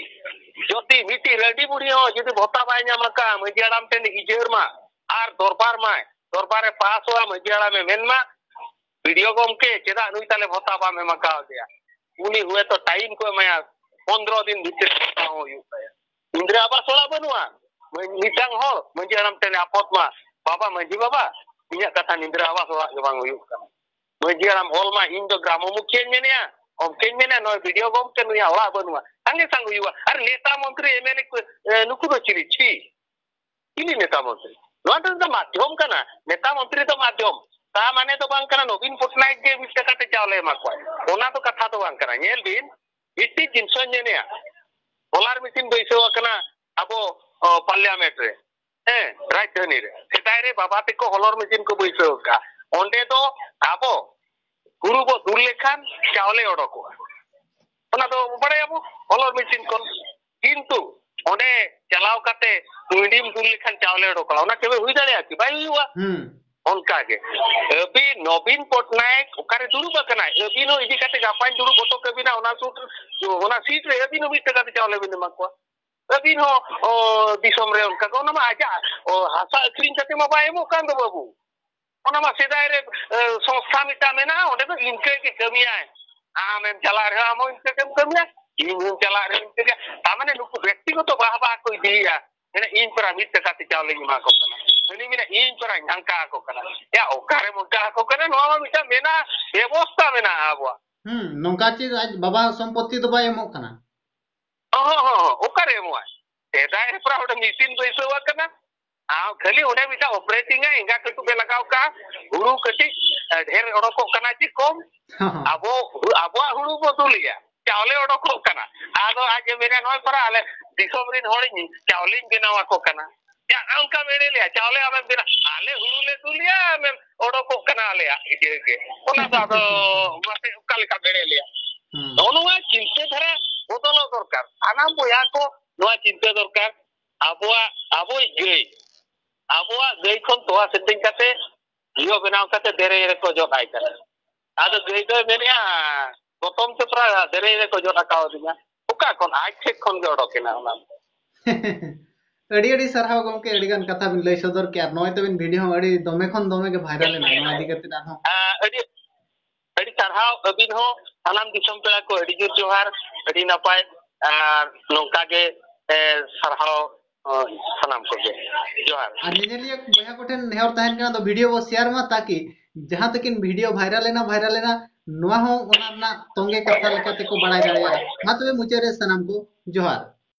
ᱡᱩᱫᱤ ᱢᱤᱫᱴᱤᱡ ᱨᱟᱺᱰᱤ ᱵᱩᱲᱦᱤ ᱦᱚᱸ ᱡᱩᱫᱤ ᱵᱷᱚᱛᱟ ᱵᱟᱭ ᱧᱟᱢ ᱟᱠᱟᱫᱼᱟ, ᱢᱟᱹᱡᱷᱤ ᱦᱟᱲᱟᱢ ᱴᱷᱮᱱ ᱤᱡᱟᱹᱨ ᱢᱟ ᱟᱨ ᱫᱚᱨᱵᱟᱨ ᱢᱟᱭ, ᱫᱚᱨᱵᱟᱨ ᱨᱮ ᱯᱟᱥᱚᱜᱼᱟ, ᱢᱟᱹᱡᱷᱤ ᱦᱟᱲᱟᱢᱮ ᱢᱮᱱ ᱢᱟ, "ᱵᱤᱰᱤᱭᱳ ᱜᱚᱢᱠᱮ, ᱪᱮᱫᱟᱜ ᱱᱩᱭ ᱛᱟᱞᱮ ᱵᱷᱚᱛᱟ ᱵᱟᱢ ᱮᱢ ᱟᱠᱟᱣᱫᱮᱭᱟ?" ᱩᱱᱤ ᱦᱩᱭᱛᱚ ᱴᱟᱭᱤᱢ ᱠᱚ ᱮᱢᱟᱭᱟ, ᱯᱚᱱᱫᱽᱨᱚ ᱫᱤᱱ ᱵᱷᱤᱛᱤᱨ ᱵᱷᱚᱛᱟ ᱦᱚᱸ ᱦᱩᱭᱩᱜ ᱛᱟᱭᱟ᱾ ᱤᱱᱫᱤᱨᱟ ᱟᱵᱟᱥ ᱚᱲᱟᱜ ᱵᱟᱹᱱᱩᱜᱼᱟ᱾ ᱢᱤᱫᱴᱟᱝ ᱦᱚᱲ ᱢᱟᱹᱡᱷᱤ ᱦᱟᱲᱟᱢ ᱴᱷᱮᱱ ᱟᱯᱚᱛ ᱢᱟ, "ᱵᱟᱵᱟ ᱢᱟᱹᱡᱷᱤ ᱵᱟᱵᱟ, ᱤᱧᱟᱹᱜ ᱠᱟᱛᱷᱟ ᱤᱱᱫᱤᱨᱟ ᱟᱵᱟᱥ ᱚᱲᱟᱜ ᱜᱮ ᱵᱟᱝ ᱦᱩᱭᱩᱜ ᱠᱟᱱᱟ᱾ ᱢᱟᱹᱡᱷᱤ ᱦᱟᱲᱟᱢ ᱚᱞ ᱢᱟ, ᱤᱧ ᱫᱚ ᱜᱨᱟᱢᱚ ᱢᱩᱠᱷᱤᱭᱟᱹᱧ ᱢᱮᱱᱮᱜᱼᱟ, ᱜᱚᱢᱠᱮᱧ ᱢᱮᱱᱮᱜᱼᱟ, ᱱᱚᱜᱼᱚᱭ ᱵᱤᱰᱤᱭᱳ ᱜᱚᱢᱠᱮ ᱱᱩᱭᱟᱜ ᱚᱲᱟᱜ ᱵᱟᱹᱱᱩᱜᱼᱟ", ᱥᱟᱸᱜᱮ ᱥᱟᱸᱜᱮ ᱦᱩᱭᱩᱜᱼᱟ᱾ ᱟᱨ ᱱᱮᱛᱟ ᱢᱚᱱᱛᱨᱤ ᱮᱢ ᱮᱞ ᱮ ᱠᱚ, ᱮ, ᱱᱩᱠᱩ ᱫᱚ ᱪᱤᱞᱤ? ᱪᱤᱞᱤ ᱱᱮᱛᱟ ᱢᱚᱱᱛᱨᱤ? ᱱᱚᱣᱟ ᱫᱚ ᱢᱟᱫᱽᱫᱷᱚᱢ ᱠᱟᱱᱟ᱾ ᱱᱮᱛᱟ ᱢᱚᱱᱛᱨᱤ ᱫᱚ ᱢᱟᱫᱽᱫᱷᱚᱢ᱾ ᱛᱟ ᱢᱟᱱᱮ ᱫᱚ ᱵᱟᱝ ᱠᱟᱱᱟ ᱱᱚᱵᱤᱱ ᱯᱚᱴᱱᱟᱭᱮᱠ ᱜᱮ ᱢᱤᱫ ᱴᱟᱠᱟ ᱛᱮ ᱪᱟᱣᱞᱮ ᱮᱢᱟ ᱠᱚᱣᱟ᱾ ᱚᱱᱟ ᱫᱚ ᱠᱟᱛᱷᱟ ᱫᱚ ᱵᱟᱝ ᱠᱟᱱᱟ᱾ ᱧᱮᱞ ᱵᱤᱱ, ᱢᱤᱫᱴᱤᱡ ᱡᱤᱱᱤᱥ ᱦᱚᱸᱧ ᱢᱮᱱᱮᱜᱼᱟ, ᱦᱚᱞᱟᱨ ᱢᱮᱥᱤᱱ ᱵᱟᱹᱭᱥᱟᱹᱣ ᱟᱠᱟᱱᱟ ᱟᱵᱚ, ᱚ, ᱯᱟᱨᱞᱤᱭᱟᱢᱮᱱᱴ ᱨᱮ, ᱦᱮᱸ, ᱨᱟᱡᱽᱫᱷᱟᱱᱤ ᱨᱮ᱾ ᱥᱮᱫᱟᱭ ᱨᱮ ᱵᱟᱵᱟ ᱛᱮᱠᱚ ᱦᱚᱞᱚᱨ ᱢᱮᱥᱤᱱ ᱠᱚ ᱵᱟᱹᱭᱥᱟᱹᱣ ᱟᱠᱟᱫᱼᱟ᱾ ᱚᱸᱰᱮ ᱫᱚ ᱟᱵᱚ ᱦᱩᱲᱩ ᱵᱚ ᱫᱩᱞ ᱞᱮᱠᱷᱟᱱ ᱪᱟᱣᱞᱮ ᱚᱰᱚᱠᱚᱜᱼᱟ᱾ ᱚᱱᱟ ᱫᱚ ᱵᱟᱲᱟᱭᱟᱵᱚ ᱦᱚᱞᱚᱨ ᱢᱮᱥᱤᱱ ᱠᱷᱚᱱ᱾ ᱠᱤᱱᱛᱩ ᱚᱸᱰᱮ ᱪᱟᱞᱟᱣ ᱠᱟᱛᱮ ᱠᱩᱸᱭᱰᱤᱢ ᱫᱩᱞ ᱞᱮᱠᱷᱟᱱ ᱪᱟᱣᱞᱮ ᱚᱰᱚᱠᱚᱜᱼᱟ᱾ ᱚᱱᱟ ᱠᱮᱵᱮ ᱦᱩᱭ ᱫᱟᱲᱮᱭᱟᱜᱼᱟ ᱠᱤ? ᱵᱟᱭ ᱦᱩᱭᱩᱜᱼᱟ᱾ ᱦᱩᱸ᱾ ᱚᱱᱠᱟ ᱜᱮ ᱟᱹᱵᱤᱱ ᱱᱚᱵᱤᱱ ᱯᱚᱴᱱᱟᱭᱮᱠ ᱚᱠᱟᱨᱮ ᱫᱩᱲᱩᱵ ᱟᱠᱟᱱᱟᱭ, ᱟᱹᱵᱤᱱ ᱦᱚᱸ ᱤᱫᱤ ᱠᱟᱛᱮ ᱜᱟᱯᱟᱧ ᱫᱩᱲᱩᱵ ᱦᱚᱴᱚ ᱠᱟᱹᱵᱤᱱᱟ ᱚᱱᱟ ᱥᱩᱴ, ᱚᱱᱟ ᱥᱤᱴ ᱨᱮ ᱟᱹᱵᱤᱱ ᱦᱚᱸ ᱢᱤᱫ ᱴᱟᱠᱟ ᱛᱮ ᱪᱟᱣᱞᱮ ᱵᱤᱱ ᱮᱢᱟ ᱠᱚᱣᱟ᱾ ᱟᱹᱵᱤᱱ ᱦᱚᱸ ᱚ, ᱫᱤᱥᱚᱢ ᱨᱮ ᱚᱱᱠᱟ ᱜᱮ, ᱚᱱᱟ ᱢᱟ ᱟᱡᱟᱜ ᱚ, ᱦᱟᱥᱟ ᱟᱹᱠᱷᱨᱤᱧ ᱠᱟᱛᱮ ᱢᱟ ᱵᱟᱭ ᱮᱢᱚᱜ ᱠᱟᱱ ᱫᱚ ᱵᱟᱹᱵᱩ᱾ ᱚᱱᱟ ᱢᱟ ᱥᱮᱫᱟᱭ ᱨᱮ ᱮ, ᱥᱚᱝᱥᱛᱷᱟ ᱢᱤᱫᱴᱟᱝ ᱢᱮᱱᱟᱜᱼᱟ, ᱚᱸᱰᱮ ᱫᱚ ᱤᱱᱠᱟᱹ ᱜᱮ ᱠᱟᱹᱢᱤᱭᱟᱭ᱾ ᱟᱢᱮᱢ ᱪᱟᱞᱟᱜ ᱨᱮᱦᱚᱸ ᱟᱢ ᱦᱚᱸ ᱤᱱᱠᱟᱹ ᱜᱮᱢ ᱠᱟᱹᱢᱤᱭᱟ, ᱤᱧ ᱦᱚᱸᱧ ᱪᱟᱞᱟᱜ ᱨᱮᱦᱚᱸ ᱤᱱᱠᱟᱹ ᱜᱮ᱾ ᱛᱟᱨ ᱢᱟᱱᱮ ᱱᱩᱠᱩ ᱵᱮᱠᱛᱤᱜᱚᱛᱚ ᱵᱟᱦ ᱵᱟᱦ ᱠᱚ ᱤᱫᱤᱭᱮᱫᱼᱟ᱾ ᱢᱮᱱᱟ ᱤᱧ ᱯᱮᱨᱟ ᱢᱤᱫ ᱴᱟᱠᱟ ᱛᱮ ᱪᱟᱣᱞᱮᱧ ᱮᱢᱟ ᱠᱚ ᱠᱟᱱᱟ, ᱦᱟᱹᱱᱤ ᱢᱮᱱᱟ ᱤᱧ ᱯᱮᱨᱟᱧ ᱦᱟᱱᱠᱟ ᱟᱠᱚ ᱠᱟᱱᱟ᱾ ᱭᱟ ᱚᱠᱟᱨᱮᱢ ᱚᱱᱠᱟ ᱟᱠᱚ ᱠᱟᱱᱟ? ᱱᱚᱣᱟ ᱢᱟ ᱢᱤᱫᱴᱟᱝ ᱢᱮᱱᱟᱜᱼᱟ, ᱵᱮᱵᱚᱥᱛᱟ ᱢᱮᱱᱟᱜᱼᱟ ᱟᱵᱚᱣᱟᱜ᱾ ᱦᱩᱸ, ᱱᱚᱝᱠᱟ ᱪᱮᱫ ᱟᱡ ᱵᱟᱵᱟ ᱥᱚᱢᱯᱚᱛᱤ ᱫᱚ ᱵᱟᱭ ᱮᱢᱚᱜ ᱠᱟᱱᱟ? ᱚᱦᱚᱸ, ᱚᱦᱚᱸ, ᱚᱠᱟᱨᱮ ᱮᱢᱚᱜᱼᱟᱭ? ᱥᱮᱫᱟᱭ ᱨᱮ ᱯᱮᱨᱟ ᱚᱸᱰᱮ ᱢᱮᱥᱤᱱ ᱵᱟᱹᱭᱥᱟᱹᱣ ᱟᱠᱟᱱᱟ᱾ ᱟᱨ ᱠᱷᱟᱹᱞᱤ ᱚᱸᱰᱮ ᱢᱤᱫᱴᱟᱝ ᱚᱯᱟᱨᱮᱴᱤᱝ ᱟᱭ, ᱮᱸᱜᱟ ᱠᱟᱹᱴᱩᱵ ᱮ ᱞᱟᱜᱟᱣ ᱠᱟᱜᱼᱟ, ᱦᱩᱲᱩ ᱠᱟᱹᱴᱤᱡ ᱮ, ᱰᱷᱮᱨ ᱚᱰᱚᱠᱚᱜ ᱠᱟᱱᱟ ᱪᱮ ᱠᱚᱢ? ᱦᱚᱸ, ᱦᱚᱸ᱾ ᱟᱵᱚ ᱟᱵᱚᱣᱟᱜ ᱦᱩᱲᱩ ᱵᱚ ᱫᱩᱞᱮᱜᱼᱟ, ᱪᱟᱣᱞᱮ ᱚᱰᱚᱠᱚᱜ ᱠᱟᱱᱟ᱾ ᱟᱫᱚ ᱟᱡ ᱮ ᱢᱮᱱᱟ, ᱱᱚᱜᱼᱚᱭ ᱯᱟᱨᱟ ᱟᱞᱮ ᱫᱤᱥᱚᱢ ᱨᱤᱱ ᱦᱚᱲᱤᱧ ᱪᱟᱣᱞᱮᱧ ᱵᱮᱱᱟᱣ ᱟᱠᱚ ᱠᱟᱱᱟ᱾ ᱭᱟ, ᱚᱱᱠᱟ ᱢᱮᱱᱮ ᱞᱮᱭᱟ, ᱪᱟᱣᱞᱮ ᱟᱢᱮᱢ ᱵᱮᱱᱟᱣ, ᱟᱞᱮ ᱦᱩᱲᱩ ᱞᱮ ᱫᱩᱞᱮᱜᱼᱟ, ᱟᱢᱮᱢ ᱚᱰᱚᱠᱚᱜ ᱠᱟᱱᱟ ᱟᱞᱮᱭᱟᱜ ᱤᱭᱟᱹ ᱜᱮ᱾ ᱚᱱᱟ ᱫᱚ ᱟᱫᱚ ᱢᱟᱥᱮ ᱚᱠᱟ ᱞᱮᱠᱟ ᱢᱮᱱᱮ ᱞᱮᱭᱟ? ᱦᱩᱸ᱾ ᱱᱚᱜᱼᱚ ᱱᱚᱣᱟ ᱪᱤᱱᱛᱟᱹ ᱫᱷᱟᱨᱟ ᱵᱚᱫᱚᱞᱚᱜ ᱫᱚᱨᱠᱟᱨ᱾ ᱥᱟᱱᱟᱢ ᱵᱚᱭᱦᱟ ᱠᱚ ᱱᱚᱣᱟ ᱪᱤᱱᱛᱟᱹ ᱫᱚᱨᱠᱟᱨ᱾ ᱟᱵᱚᱣᱟᱜ, ᱟᱵᱚᱭᱤᱡ ᱜᱟᱹᱭ, ᱟᱵᱚᱣᱟᱜ ᱜᱟᱹᱭ ᱠᱷᱚᱱ ᱛᱚᱣᱟ ᱥᱮᱛᱮᱧ ᱠᱟᱛᱮ ᱜᱷᱤᱭᱟᱹ ᱵᱮᱱᱟᱣ ᱠᱟᱛᱮ ᱫᱮᱨᱮᱧ ᱨᱮᱠᱚ ᱡᱚᱫ ᱟᱭ ᱠᱟᱱᱟ᱾ ᱟᱫᱚ ᱜᱟᱹᱭ ᱫᱚᱭ ᱢᱮᱱᱮᱜᱼᱟ, ᱜᱚᱛᱚᱢ ᱛᱮ ᱯᱮᱨᱟ ᱫᱮᱨᱮᱧ ᱨᱮᱠᱚ ᱡᱚᱫ ᱟᱠᱟᱣᱫᱤᱧᱟ᱾ ᱚᱠᱟ ᱠᱷᱚᱱ? ᱟᱡ ᱴᱷᱮᱡ ᱠᱷᱚᱱ ᱜᱮ ᱚᱰᱚᱠ ᱮᱱᱟ ᱚᱱᱟ ᱫᱚ᱾ ᱟᱹᱰᱤ ᱟᱹᱰᱤ ᱥᱟᱨᱦᱟᱣ ᱜᱚᱢᱠᱮ, ᱟᱹᱰᱤ ᱜᱟᱱ ᱠᱟᱛᱷᱟ ᱵᱤᱱ ᱞᱟᱹᱭ ᱥᱚᱫᱚᱨ ᱠᱮᱜᱼᱟ᱾ ᱱᱚᱜᱼᱚᱭ ᱛᱟᱵᱤᱱ ᱵᱷᱤᱰᱤᱭᱳ ᱦᱚᱸ ᱟᱹᱰᱤ ᱫᱚᱢᱮ ᱠᱷᱚᱱ ᱫᱚᱢᱮ ᱜᱮ ᱵᱷᱟᱭᱨᱟᱞ ᱮᱱᱟ, ᱱᱚᱣᱟ ᱤᱫᱤ ᱠᱟᱛᱮ ᱟᱨᱦᱚᱸ᱾ ᱟᱸ, ᱟᱹᱰᱤ ᱟᱹᱰᱤ ᱥᱟᱨᱦᱟᱣ ᱟᱹᱵᱤᱱ ᱦᱚᱸ, ᱥᱟᱱᱟᱢ ᱫᱤᱥᱚᱢ ᱯᱮᱲᱟ ᱠᱚ ᱟᱹᱰᱤ ᱡᱳᱨ ᱡᱚᱦᱟᱨ, ᱟᱹᱰᱤ ᱱᱟᱯᱟᱭ, ᱟᱨ ᱱᱚᱝᱠᱟ ᱜᱮ, ᱮ, ᱥᱟᱨᱦᱟᱣ, ᱚ, ᱥᱟᱱᱟᱢ ᱠᱚᱜᱮ᱾ ᱡᱚᱦᱟᱨ᱾ ᱟᱨ ᱧᱮᱧᱮᱞᱤᱭᱟᱹ ᱵᱚᱭᱦᱟ ᱠᱚᱴᱷᱮᱱ ᱱᱮᱦᱚᱨ ᱛᱟᱦᱮᱱ ᱠᱟᱱᱟ, ᱫᱚ ᱵᱷᱤᱰᱤᱭᱳ ᱵᱚ ᱥᱮᱭᱟᱨ ᱢᱟ, ᱛᱟᱠᱤ ᱡᱟᱦᱟᱸ ᱛᱟᱹᱠᱤᱱ ᱵᱷᱤᱰᱤᱭᱳ ᱵᱷᱟᱭᱨᱟᱞ ᱮᱱᱟ, ᱵᱷᱟᱭᱨᱟᱞ ᱮᱱᱟ, ᱱᱚᱣᱟ ᱦᱚᱸ ᱚᱱᱟ ᱨᱮᱱᱟᱜ ᱛᱚᱸᱜᱮ ᱠᱟᱛᱷᱟ ᱞᱮᱠᱟ ᱛᱮᱠᱚ ᱵᱟᱲᱟᱭ ᱫᱟᱲᱮᱭᱟᱜᱼᱟ᱾ ᱢᱟ ᱛᱚᱵᱮ ᱢᱩᱪᱟᱹᱫ ᱨᱮ ᱥᱟᱱᱟᱢ ᱠᱚ ᱡᱚᱦᱟᱨ᱾